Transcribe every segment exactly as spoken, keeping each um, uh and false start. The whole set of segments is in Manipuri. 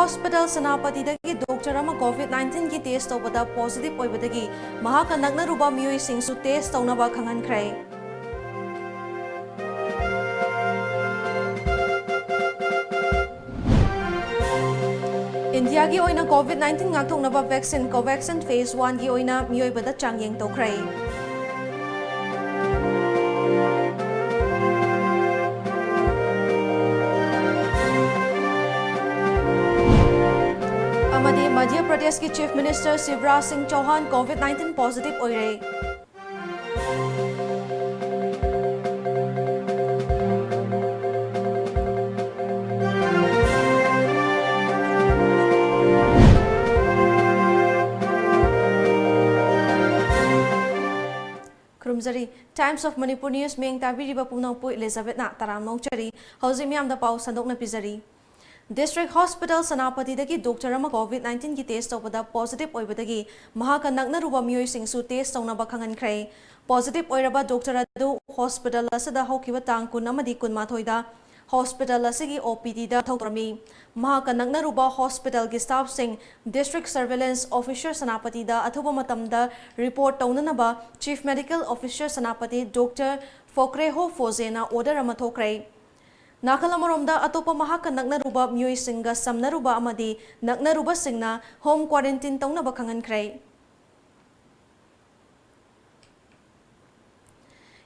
Hospital ꯁꯦꯅꯥꯄꯇꯤꯗꯒꯤ ꯗꯣꯛꯇꯔ ꯑꯃ COVID nineteen ꯒꯤ ꯇꯦꯁ ꯇꯧꯕꯗ ꯄꯣꯖꯤꯇꯤꯚ ꯑꯣꯏꯕꯗꯒꯤ ꯃꯍꯥꯛꯀ ꯅꯛꯅꯔꯨꯕ ꯃꯤꯑꯣꯏꯁꯤꯡꯁꯨ ꯇꯦꯁ ꯇꯧꯅꯕ ꯈꯪꯍꯟꯈ꯭ꯔꯦ꯫ ꯏꯟꯗꯤꯌꯥꯒꯤ ꯑꯣꯏꯅ COVID nineteen ꯉꯥꯛꯊꯣꯛꯅꯕ ꯚꯦꯛꯁꯤꯟ ꯀꯣꯚꯦꯛꯁꯤꯟ ꯐꯦꯖ ꯋꯥꯟꯒꯤ ꯑꯣꯏꯅ ꯃꯤꯑꯣꯏꯕꯗ ꯆꯥꯡꯌꯦꯡ ꯇꯧꯈ꯭ꯔꯦ꯫ ꯑꯃꯗꯤ ꯃꯙ꯭ꯌ ꯄ꯭ꯔꯗꯦꯁꯀꯤ ꯆꯤꯐ ꯃꯤꯅꯤꯁꯇꯔ ꯁꯤꯕꯔꯥꯖ ꯁꯤꯡ ꯆꯧꯍꯥꯟ COVID nineteen ꯄꯣꯖꯤꯇꯤꯚ ꯑꯣꯏꯔꯦ꯫ ꯈꯨꯔꯨꯝꯖꯔꯤ꯫ Times of Manipur News ꯃꯤꯌꯦꯡ ꯇꯥꯕꯤꯔꯤꯕ ꯄꯨꯝꯅꯃꯛꯄꯨ ꯏꯂꯤꯖꯥꯕꯦꯠꯅ ꯇꯔꯥꯝꯅ ꯑꯣꯛꯆꯔꯤ꯫ ꯍꯧꯖꯤꯛ ꯃꯤꯌꯥꯝꯗ ꯄꯥꯎ ꯁꯟꯗꯣꯛꯅ ꯄꯤꯖꯔꯤ꯫ District Hospital ꯁꯦꯅꯥꯄꯇꯤꯗꯒꯤ ꯗꯣꯛꯇꯔ ꯑꯃ COVID nineteen ꯒꯤ ꯇꯦꯁ ꯇꯧꯕꯗ ꯄꯣꯖꯤꯇꯤꯚ ꯑꯣꯏꯕꯗꯒꯤ ꯃꯍꯥꯛꯀ ꯅꯛꯅꯔꯨꯕ ꯃꯤꯑꯣꯏꯁꯤꯡꯁꯨ ꯇꯦꯁ ꯇꯧꯅꯕ ꯈꯪꯍꯟꯈ꯭ꯔꯦ꯫ ꯄꯣꯖꯤꯇꯤꯚ ꯑꯣꯏꯔꯕ ꯗꯣꯛꯇꯔ ꯑꯗꯨ ꯍꯣꯁꯄꯤꯇꯥꯜ ꯑꯁꯤꯗ ꯍꯧꯈꯤꯕ ꯇꯥꯡ ꯀꯨꯟ ꯑꯃꯗꯤ ꯀꯨꯟꯃꯥꯊꯣꯏꯗ ꯍꯣꯁꯄꯤꯇꯥꯜ ꯑꯁꯤꯒꯤ OPD ꯗ ꯊꯧ ꯇꯧꯔꯝꯃꯤ꯫ ꯃꯍꯥꯛꯀ ꯅꯛꯅꯔꯨꯕ ꯍꯣꯁꯄꯤꯇꯥꯜꯒꯤ ꯁ꯭ꯇꯥꯐꯁꯤꯡ District Surveillance Officer ꯁꯦꯅꯥꯄꯇꯤꯗ ꯑꯊꯨꯕ ꯃꯇꯝꯗ ꯔꯤꯄꯣꯔꯠ ꯇꯧꯅꯅꯕ Chief Medical Officer Senapati doctor Phokreho ꯐꯣꯖꯦꯅ ꯑꯣꯔꯗꯔ ꯑꯃ ꯊꯣꯛꯈ꯭ꯔꯦ꯫ ꯅꯥꯀꯜ ꯑꯃꯔꯣꯝꯗ, ꯑꯇꯣꯞꯄ ꯃꯍꯥꯛꯀ ꯅꯛꯅꯔꯨꯕ ꯃꯤꯑꯣꯏꯁꯤꯡꯒ ꯁꯝꯅꯔꯨꯕ ꯑꯃꯗꯤ ꯅꯛꯅꯔꯨꯕꯁꯤꯡꯅ ꯍꯣꯝ ꯀ꯭ꯋꯥꯔꯦꯟꯇꯤꯟ ꯇꯧꯅꯕ ꯈꯪꯍꯟꯈ꯭ꯔꯦ꯫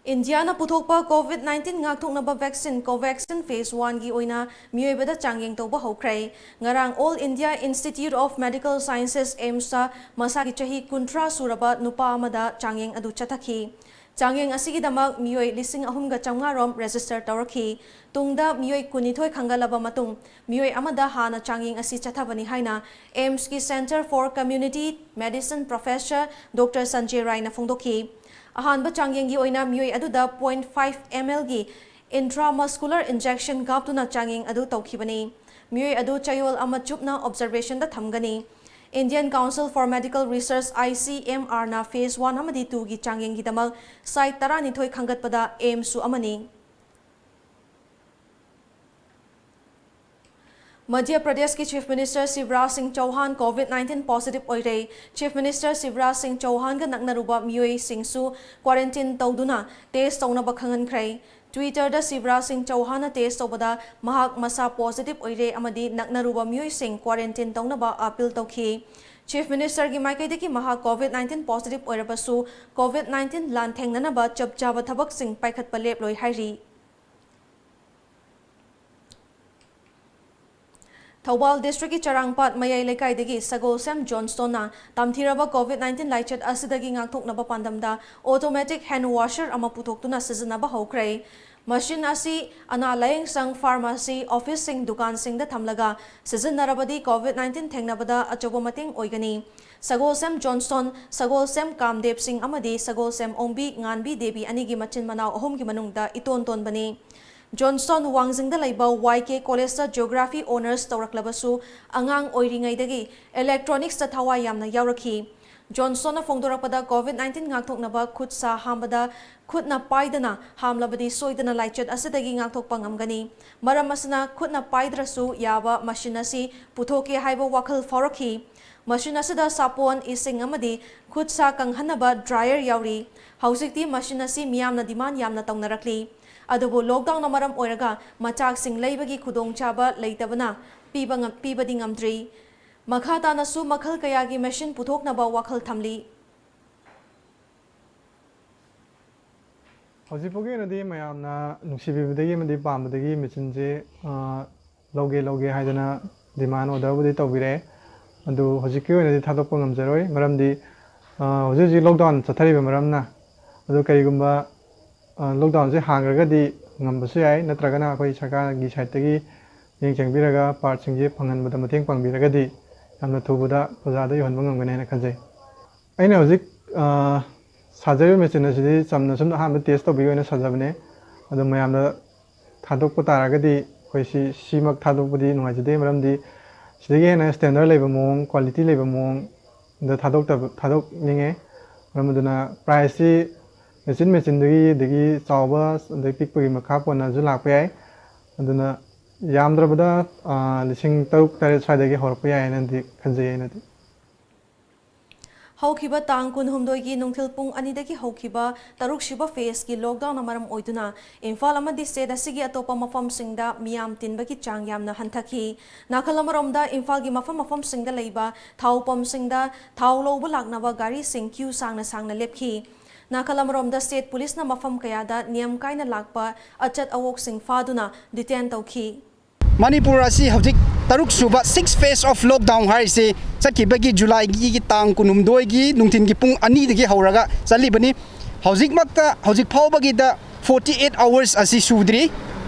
ꯏꯟꯗꯤꯌꯥꯅ ꯄꯨꯊꯣꯛꯄ COVID nineteen ꯉꯥꯛꯊꯣꯛꯅꯕ ꯚꯦꯛꯁꯤꯟ ꯀꯣꯚꯦꯛꯁꯤꯟ ꯐꯦꯖ ꯋꯥꯟꯒꯤ ꯑꯣꯏꯅ ꯃꯤꯑꯣꯏꯕꯗ ꯆꯥꯡꯌꯦꯡ ꯇꯧꯕ ꯍꯧꯈ꯭ꯔꯦ꯫ ꯉꯔꯥꯡ All India Institute of Medical Sciences, AIIMS ꯇ ꯃꯁꯥꯒꯤ ꯆꯍꯤ ꯀꯨꯟꯊ꯭ꯔꯥ ꯁꯨꯔꯕ ꯅꯨꯄꯥ ꯑꯃꯗ ꯆꯥꯡꯌꯦꯡ ꯑꯗꯨ ꯆꯠꯊꯈꯤ꯫ ꯆꯥꯡꯌꯦꯡ ꯑꯁꯤꯒꯤꯗꯃꯛ ꯃꯤꯑꯣꯏ ꯂꯤꯁꯤꯡ ꯑꯍꯨꯝꯒ ꯆꯥꯝꯃꯉꯥ ꯔꯣꯝ ꯔꯦꯖꯤꯁꯇꯔ ꯇꯧꯔꯛꯈꯤ꯫ ꯇꯨꯡꯗ ꯃꯤꯑꯣꯏ ꯀꯨꯟꯅꯤꯊꯣꯏ ꯈꯟꯒꯠꯂꯕ ꯃꯇꯨꯡ, ꯃꯤꯑꯣꯏ ꯑꯃꯗ ꯍꯥꯟꯅ ꯆꯥꯡꯌꯦꯡ ꯑꯁꯤ ꯆꯠꯊꯕꯅꯤ ꯍꯥꯏꯅ AIIMS ꯀꯤ Centre for Community Medicine Professor doctor Sanjay ꯔꯥꯏꯅ ꯐꯣꯡꯗꯣꯛꯈꯤ꯫ ꯑꯍꯥꯟꯕ ꯆꯥꯡꯌꯦꯡꯒꯤ ꯑꯣꯏꯅ ꯃꯤꯑꯣꯏ ꯑꯗꯨꯗ point five mL ꯒꯤ intramuscular injection ꯀꯥꯞꯇꯨꯅ ꯆꯥꯡꯌꯦꯡ ꯑꯗꯨ ꯇꯧꯈꯤꯕꯅꯤ꯫ ꯃꯤꯑꯣꯏ ꯑꯗꯨ ꯆꯌꯣꯜ ꯑꯃ ꯆꯨꯞꯅ observation ꯗ ꯊꯝꯒꯅꯤ꯫ Indian Council for Medical Research, ICMR ꯅ phase one ꯑꯃꯗꯤ two ꯒꯤ ꯆꯥꯡꯌꯦꯡꯒꯤꯗꯃꯛ site ꯇꯔꯥꯅꯤꯊꯣꯏ ꯈꯟꯒꯠꯄꯗ AIIMS ꯁꯨ ꯑꯃꯅꯤ꯫ ꯃꯙ꯭ꯌ ꯄ꯭ꯔꯗꯦꯁꯀꯤ ꯆꯤꯐ ꯃꯤꯅꯤꯁꯇꯔ ꯁꯤꯕꯔꯥꯖ ꯁꯤꯡ ꯆꯧꯍꯥꯟ ꯀꯣꯚꯤꯗ ꯅꯥꯏꯟꯇꯤꯟ ꯄꯣꯖꯤꯇꯤꯚ ꯑꯣꯏꯔꯦ꯫ ꯆꯤꯐ ꯃꯤꯅꯤꯁꯇꯔ ꯁꯤꯕꯔꯥꯖ ꯁꯤꯡ ꯆꯧꯍꯥꯟꯒ ꯅꯛꯅꯔꯨꯕ ꯃꯤꯑꯣꯏꯁꯤꯡꯁꯨ ꯀ꯭ꯋꯥꯔꯦꯟꯇꯤꯟ ꯇꯧꯗꯨꯅ ꯇꯦꯁ ꯇꯧꯅꯕ ꯈꯪꯍꯟꯈ꯭ꯔꯦ꯫ ꯇ꯭ꯋꯤꯇꯔꯗ ꯁꯤꯕꯔꯥꯖ ꯁꯤꯡ ꯆꯧꯍꯥꯟꯅ ꯇꯦꯁ ꯇꯧꯕꯗ ꯃꯍꯥꯛ ꯃꯁꯥ ꯄꯣꯖꯤꯇꯤꯚ ꯑꯣꯏꯔꯦ ꯑꯃꯗꯤ ꯅꯛꯅꯔꯨꯕ ꯃꯤꯑꯣꯏꯁꯤꯡ ꯀ꯭ꯋꯥꯔꯦꯟꯇꯤꯟ ꯇꯧꯅꯕ ꯑꯥꯄꯤꯜ ꯇꯧꯈꯤ꯫ ꯆꯤꯐ ꯃꯤꯅꯤꯁꯇꯔꯒꯤ ꯃꯥꯏꯀꯩꯗꯒꯤ ꯃꯍꯥꯛ ꯀꯣꯚꯤꯗ ꯅꯥꯏꯟꯇꯤꯟ ꯄꯣꯖꯤꯇꯤꯚ ꯑꯣꯏꯔꯕꯁꯨ ꯀꯣꯚꯤꯗ ꯅꯥꯏꯟꯇꯤꯟ ꯂꯥꯟꯊꯦꯡꯅꯅꯕ ꯆꯞ ꯆꯥꯕ ꯊꯕꯛꯁꯤꯡ ꯄꯥꯏꯈꯠꯄ ꯂꯦꯞꯂꯣꯏ ꯍꯥꯏꯔꯤ꯫ ꯊꯧꯕꯥꯜ ꯗꯤꯁꯇ꯭ꯔꯤꯛꯀꯤ ꯆꯔꯥꯡꯄꯥꯠ ꯃꯌꯥꯏ ꯂꯩꯀꯥꯏꯗꯒꯤ ꯁꯒꯣꯜꯁꯦꯝ ꯖꯣꯟꯁꯇꯣꯟꯅ ꯇꯝꯊꯤꯔꯕ ꯀꯣꯚꯤꯗ ꯅꯥꯏꯟꯇꯤꯟ ꯂꯥꯏꯆꯠ ꯑꯁꯤꯗꯒꯤ ꯉꯥꯛꯊꯣꯛꯅꯕ ꯄꯥꯟꯗꯝꯗ ꯑꯣꯇꯣꯃꯦꯇꯤꯛ ꯍꯦꯟ ꯋꯥꯁꯔ ꯑꯃ ꯄꯨꯊꯣꯛꯇꯨꯅ ꯁꯤꯖꯤꯟꯅꯕ ꯍꯧꯈ꯭ꯔꯦ꯫ ꯃꯁꯤꯟ ꯑꯁꯤ ꯑꯅꯥ ꯂꯥꯌꯦꯡ ꯁꯪ, ꯐꯥꯔꯃꯥꯁꯤ, ꯑꯣꯐꯤꯁꯁꯤꯡ, ꯗꯨꯀꯥꯟꯁꯤꯡꯗ ꯊꯝꯂꯒ ꯁꯤꯖꯤꯟꯅꯔꯕꯗꯤ ꯀꯣꯚꯤꯗ ꯅꯥꯏꯟꯇꯤꯟ ꯊꯦꯡꯅꯕꯗ ꯑꯆꯧꯕ ꯃꯇꯦꯡ ꯑꯣꯏꯒꯅꯤ꯫ ꯁꯒꯣꯜꯁꯦꯝ ꯖꯣꯟꯁꯇꯣꯟ, ꯁꯒꯣꯜꯁꯦꯝ ꯀꯥꯝꯗꯦꯕ ꯁꯤꯡ ꯑꯃꯗꯤ ꯁꯒꯣꯜꯁꯦꯝ ꯑꯣꯡꯕꯤ ꯉꯥꯟꯕꯤ ꯗꯦꯕꯤ ꯑꯅꯤꯒꯤ ꯃꯆꯤꯟ ꯃꯅꯥꯎ ꯑꯍꯨꯝꯒꯤ ꯃꯅꯨꯡꯗ ꯏꯇꯣꯟ ꯇꯣꯟꯕꯅꯤ꯫ ꯖꯣꯟꯁꯇꯣꯟ ꯋꯥꯡꯖꯤꯡꯗ ꯂꯩꯕ ꯋꯥꯏ ꯀꯦ ꯀꯣꯂꯦꯖꯇ ꯖꯤꯑꯣꯒ꯭ꯔꯥꯐꯤ ꯑꯣꯅꯔꯁ ꯇꯧꯔꯛꯂꯕꯁꯨ ꯑꯉꯥꯡ ꯑꯣꯏꯔꯤꯉꯩꯗꯒꯤ ꯏꯂꯦꯛꯇ꯭ꯔꯣꯅꯤꯛꯁꯇ ꯊꯋꯥꯏ ꯌꯥꯝꯅ ꯌꯥꯎꯔꯛꯈꯤ꯫ ꯖꯣꯟꯁꯇꯣꯟꯅ ꯐꯣꯡꯗꯣꯔꯛꯄꯗ ꯀꯣꯚꯤꯗ ꯅꯥꯏꯟꯇꯤꯟ ꯉꯥꯛꯊꯣꯛꯅꯕ ꯈꯨꯠ ꯁꯥ ꯍꯥꯝꯕꯗ ꯈꯨꯠꯅ ꯄꯥꯏꯗꯅ ꯍꯥꯝꯂꯕꯗꯤ ꯁꯣꯏꯗꯅ ꯂꯥꯏꯆꯠ ꯑꯁꯤꯗꯒꯤ ꯉꯥꯛꯊꯣꯛꯄ ꯉꯝꯒꯅꯤ꯫ ꯃꯔꯝ ꯑꯁꯤꯅ ꯈꯨꯠꯅ ꯄꯥꯏꯗ꯭ꯔꯁꯨ ꯌꯥꯕ ꯃꯁꯤꯟ ꯑꯁꯤ ꯄꯨꯊꯣꯛꯀꯦ ꯍꯥꯏꯕ ꯋꯥꯈꯜ ꯐꯥꯎꯔꯛꯈꯤ꯫ ꯃꯁꯤꯟ ꯑꯁꯤꯗ ꯁꯥꯄꯣꯟ, ꯏꯁꯤꯡ ꯑꯃꯗꯤ ꯈꯨꯠ ꯁꯥ ꯀꯪꯍꯟꯅꯕ ꯗ꯭ꯔꯥꯏꯌꯔ ꯌꯥꯎꯔꯤ꯫ ꯍꯧꯖꯤꯛꯇꯤ ꯃꯁꯤꯟ ꯑꯁꯤ ꯃꯤꯌꯥꯝꯅ ꯗꯤꯃꯥꯟ ꯌꯥꯝꯅ ꯇꯧꯅꯔꯛꯂꯤ꯫ ꯑꯗꯨꯕꯨ ꯂꯣꯛꯗꯥꯎꯟꯅ ꯃꯔꯝ ꯑꯣꯏꯔꯒ ꯃꯆꯥꯛꯁꯤꯡ ꯂꯩꯕꯒꯤ ꯈꯨꯗꯣꯡꯆꯥꯕ ꯂꯩꯇꯕꯅ ꯄꯤꯕ ꯉꯝ-, ꯄꯤꯕꯗꯤ ꯉꯝꯗ꯭ꯔꯤ꯫ ꯃꯈꯥ ꯇꯥꯅꯁꯨ ꯃꯈꯜ ꯀꯌꯥꯒꯤ ꯃꯦꯁꯤꯟ ꯄꯨꯊꯣꯛꯅꯕ ꯋꯥꯈꯜ ꯊꯝꯂꯤ꯫ ꯍꯧꯖꯤꯛꯐꯥꯎꯒꯤ ꯑꯣꯏꯅꯗꯤ ꯃꯌꯥꯝꯅ ꯅꯨꯡꯁꯤꯕꯤꯕꯗꯒꯤ ꯑꯃꯗꯤ ꯄꯥꯝꯕꯗꯒꯤ ꯃꯦꯆꯤꯟꯁꯦ, ꯑ, ꯂꯧꯒꯦ, ꯂꯧꯒꯦ ꯍꯥꯏꯗꯅ demand orderꯕꯨꯗꯤ ꯇꯧꯕꯤꯔꯛꯑꯦ꯫ ꯑꯗꯨ ꯍꯧꯖꯤꯛꯀꯤ ꯑꯣꯏꯅꯗꯤ ꯊꯥꯗꯣꯛꯄ ꯉꯝꯖꯔꯣꯏ꯫ ꯃꯔꯝꯗꯤ, ꯑ, ꯍꯧꯖꯤꯛ ꯍꯧꯖꯤꯛ ꯂꯣꯛꯗꯥꯎꯟ ꯆꯠꯊꯔꯤꯕ ꯃꯔꯝꯅ꯫ ꯑꯗꯨ ꯀꯔꯤꯒꯨꯝꯕ, ꯑ, ꯂꯣꯛꯗꯥꯎꯟꯁꯦ ꯍꯥꯡꯈ꯭ꯔꯒꯗꯤ ꯉꯝꯕꯁꯨ ꯌꯥꯏ, ꯅꯠꯇ꯭ꯔꯒꯅ ꯑꯩꯈꯣꯏ ꯁꯔꯀꯥꯔꯒꯤ ꯁꯥꯏꯠꯇꯒꯤ ꯃꯤꯠꯌꯦꯡ ꯆꯪꯕꯤꯔꯒ ꯄꯥꯔꯠꯁꯤꯡꯁꯦ ꯐꯪꯍꯟꯕꯗ ꯃꯇꯦꯡ ꯄꯥꯡꯕꯤꯔꯒꯗꯤ ꯌꯥꯝꯅ ꯊꯨꯕꯗ ꯕꯖꯥꯔꯗ ꯌꯧꯍꯟꯕ ꯉꯝꯒꯅꯤ ꯍꯥꯏꯅ ꯈꯟꯖꯩ꯫ ꯑꯩꯅ ꯍꯧꯖꯤꯛ, ꯑ, ꯁꯥꯖꯔꯤꯕ ꯃꯦꯆꯤꯟ ꯑꯁꯤꯗꯤ ꯆꯝꯅ ꯁꯨꯝ ꯑꯍꯥꯟꯕ ꯇꯦꯁ ꯇꯧꯕꯒꯤ ꯑꯣꯏꯅ ꯁꯥꯖꯕꯅꯦ꯫ ꯑꯗꯣ ꯃꯌꯥꯝꯗ ꯊꯥꯗꯣꯛꯄ ꯇꯥꯔꯒꯗꯤ ꯑꯩꯈꯣꯏ ꯁꯤ, ꯁꯤꯃꯛ ꯊꯥꯗꯣꯛꯄꯗꯤ ꯅꯨꯡꯉꯥꯏꯖꯗꯦ, ꯃꯔꯝꯗꯤ ꯁꯤꯗꯒꯤ ꯍꯦꯟꯅ ꯁ꯭ꯇꯦꯟꯗꯔꯠ ꯂꯩꯕ ꯃꯑꯣꯡ, ꯀ꯭ꯋꯥꯂꯤꯇꯤ ꯂꯩꯕ ꯃꯑꯣꯡꯗ ꯊꯥꯗꯣꯛꯇꯕ, ꯊꯥꯗꯣꯛꯅꯤꯡꯉꯦ꯫ ꯃꯔꯝ ꯑꯗꯨꯅ ꯄ꯭ꯔꯥꯏꯁꯁꯤ ꯃꯦꯆꯤꯟ ꯃꯦꯆꯤꯟꯗꯨꯒꯤ, ꯑꯗꯒꯤ ꯆꯥꯎꯕ, ꯑꯗꯩ ꯄꯤꯛꯄꯒꯤ ꯃꯈꯥ ꯄꯣꯟꯅꯁꯨ ꯂꯥꯛꯄ ꯌꯥꯏ꯫ ꯑꯗꯨꯅ ꯌꯥꯝꯗ꯭ꯔꯕꯗ ꯂꯤꯁꯤꯡ ꯇꯔꯨꯛ ꯇꯔꯦꯠ ꯁ꯭ꯋꯥꯏꯗꯒꯤ ꯍꯧꯔꯛꯄ ꯌꯥꯏ ꯍꯥꯏꯅꯗꯤ ꯈꯟꯖꯩ ꯑꯩꯅꯗꯤ꯫ ꯍꯧꯈꯤꯕ ꯇꯥꯡ ꯀꯨꯟꯍꯨꯝꯗꯣꯏꯒꯤ ꯅꯨꯡꯊꯤꯜ ꯄꯨꯡ ꯑꯅꯤꯗꯒꯤ ꯍꯧꯈꯤꯕ ꯇꯔꯨꯛꯁꯨꯕ ꯐꯦꯁꯀꯤ ꯂꯣꯛꯗꯥꯎꯟꯅ ꯃꯔꯝ ꯑꯣꯏꯗꯨꯅ ꯏꯝꯐꯥꯜ ꯑꯃꯗꯤ ꯁ꯭ꯇꯦꯠ ꯑꯁꯤꯒꯤ ꯑꯇꯣꯞꯄ ꯃꯐꯝꯁꯤꯡꯗ ꯃꯤꯌꯥꯝ ꯇꯤꯟꯕꯒꯤ ꯆꯥꯡ ꯌꯥꯝꯅ ꯍꯟꯊꯈꯤ꯫ ꯅꯥꯀꯜ ꯑꯃꯔꯣꯝꯗ ꯏꯝꯐꯥꯜꯒꯤ ꯃꯐꯝ ꯃꯐꯝꯁꯤꯡꯗ ꯂꯩꯕ ꯊꯥꯎ ꯄꯝꯁꯤꯡꯗ ꯊꯥꯎ ꯂꯧꯕ ꯂꯥꯛꯅꯕ ꯒꯥꯔꯤꯁꯤꯡ ꯀ꯭ꯌꯨ ꯁꯥꯡꯅ ꯁꯥꯡꯅ ꯂꯦꯞꯈꯤ꯫ ꯅꯥꯀꯜ ꯑꯃꯔꯣꯝꯗ ꯁ꯭ꯇꯦꯠ ꯄꯨꯂꯤꯁꯅ ꯃꯐꯝ ꯀꯌꯥꯗ ꯅꯤꯌꯝ ꯀꯥꯏꯅ ꯂꯥꯛꯄ ꯑꯆꯠ ꯑꯋꯣꯛꯁꯤꯡ ꯐꯥꯗꯨꯅ ꯗꯤꯇꯦꯟ ꯇꯧꯈꯤ꯫ ꯃꯅꯤꯄꯨꯔ ꯑꯁꯤ ꯍꯧꯖꯤꯛ ꯇꯔꯨꯛ ꯁꯨꯕ sixth phase of lockdown ꯍꯥꯏꯔꯤꯁꯤ ꯆꯠꯈꯤꯕꯒꯤ ꯖꯨꯂꯥꯏꯒꯤ ꯇꯥꯡ ꯀꯨꯟꯍꯨꯝꯗꯣꯏꯒꯤ ꯅꯨꯡꯊꯤꯟꯒꯤ ꯄꯨꯡ ꯑꯅꯤꯗꯒꯤ ꯍꯧꯔꯒ ꯆꯠꯂꯤꯕꯅꯤ꯫ ꯍꯧꯖꯤꯛꯃꯛꯇ ꯍꯧꯖꯤꯛ ꯐꯥꯎꯕꯒꯤꯗ forty eight hours ꯑꯁꯤ ꯁꯨꯗ꯭ꯔꯤ꯫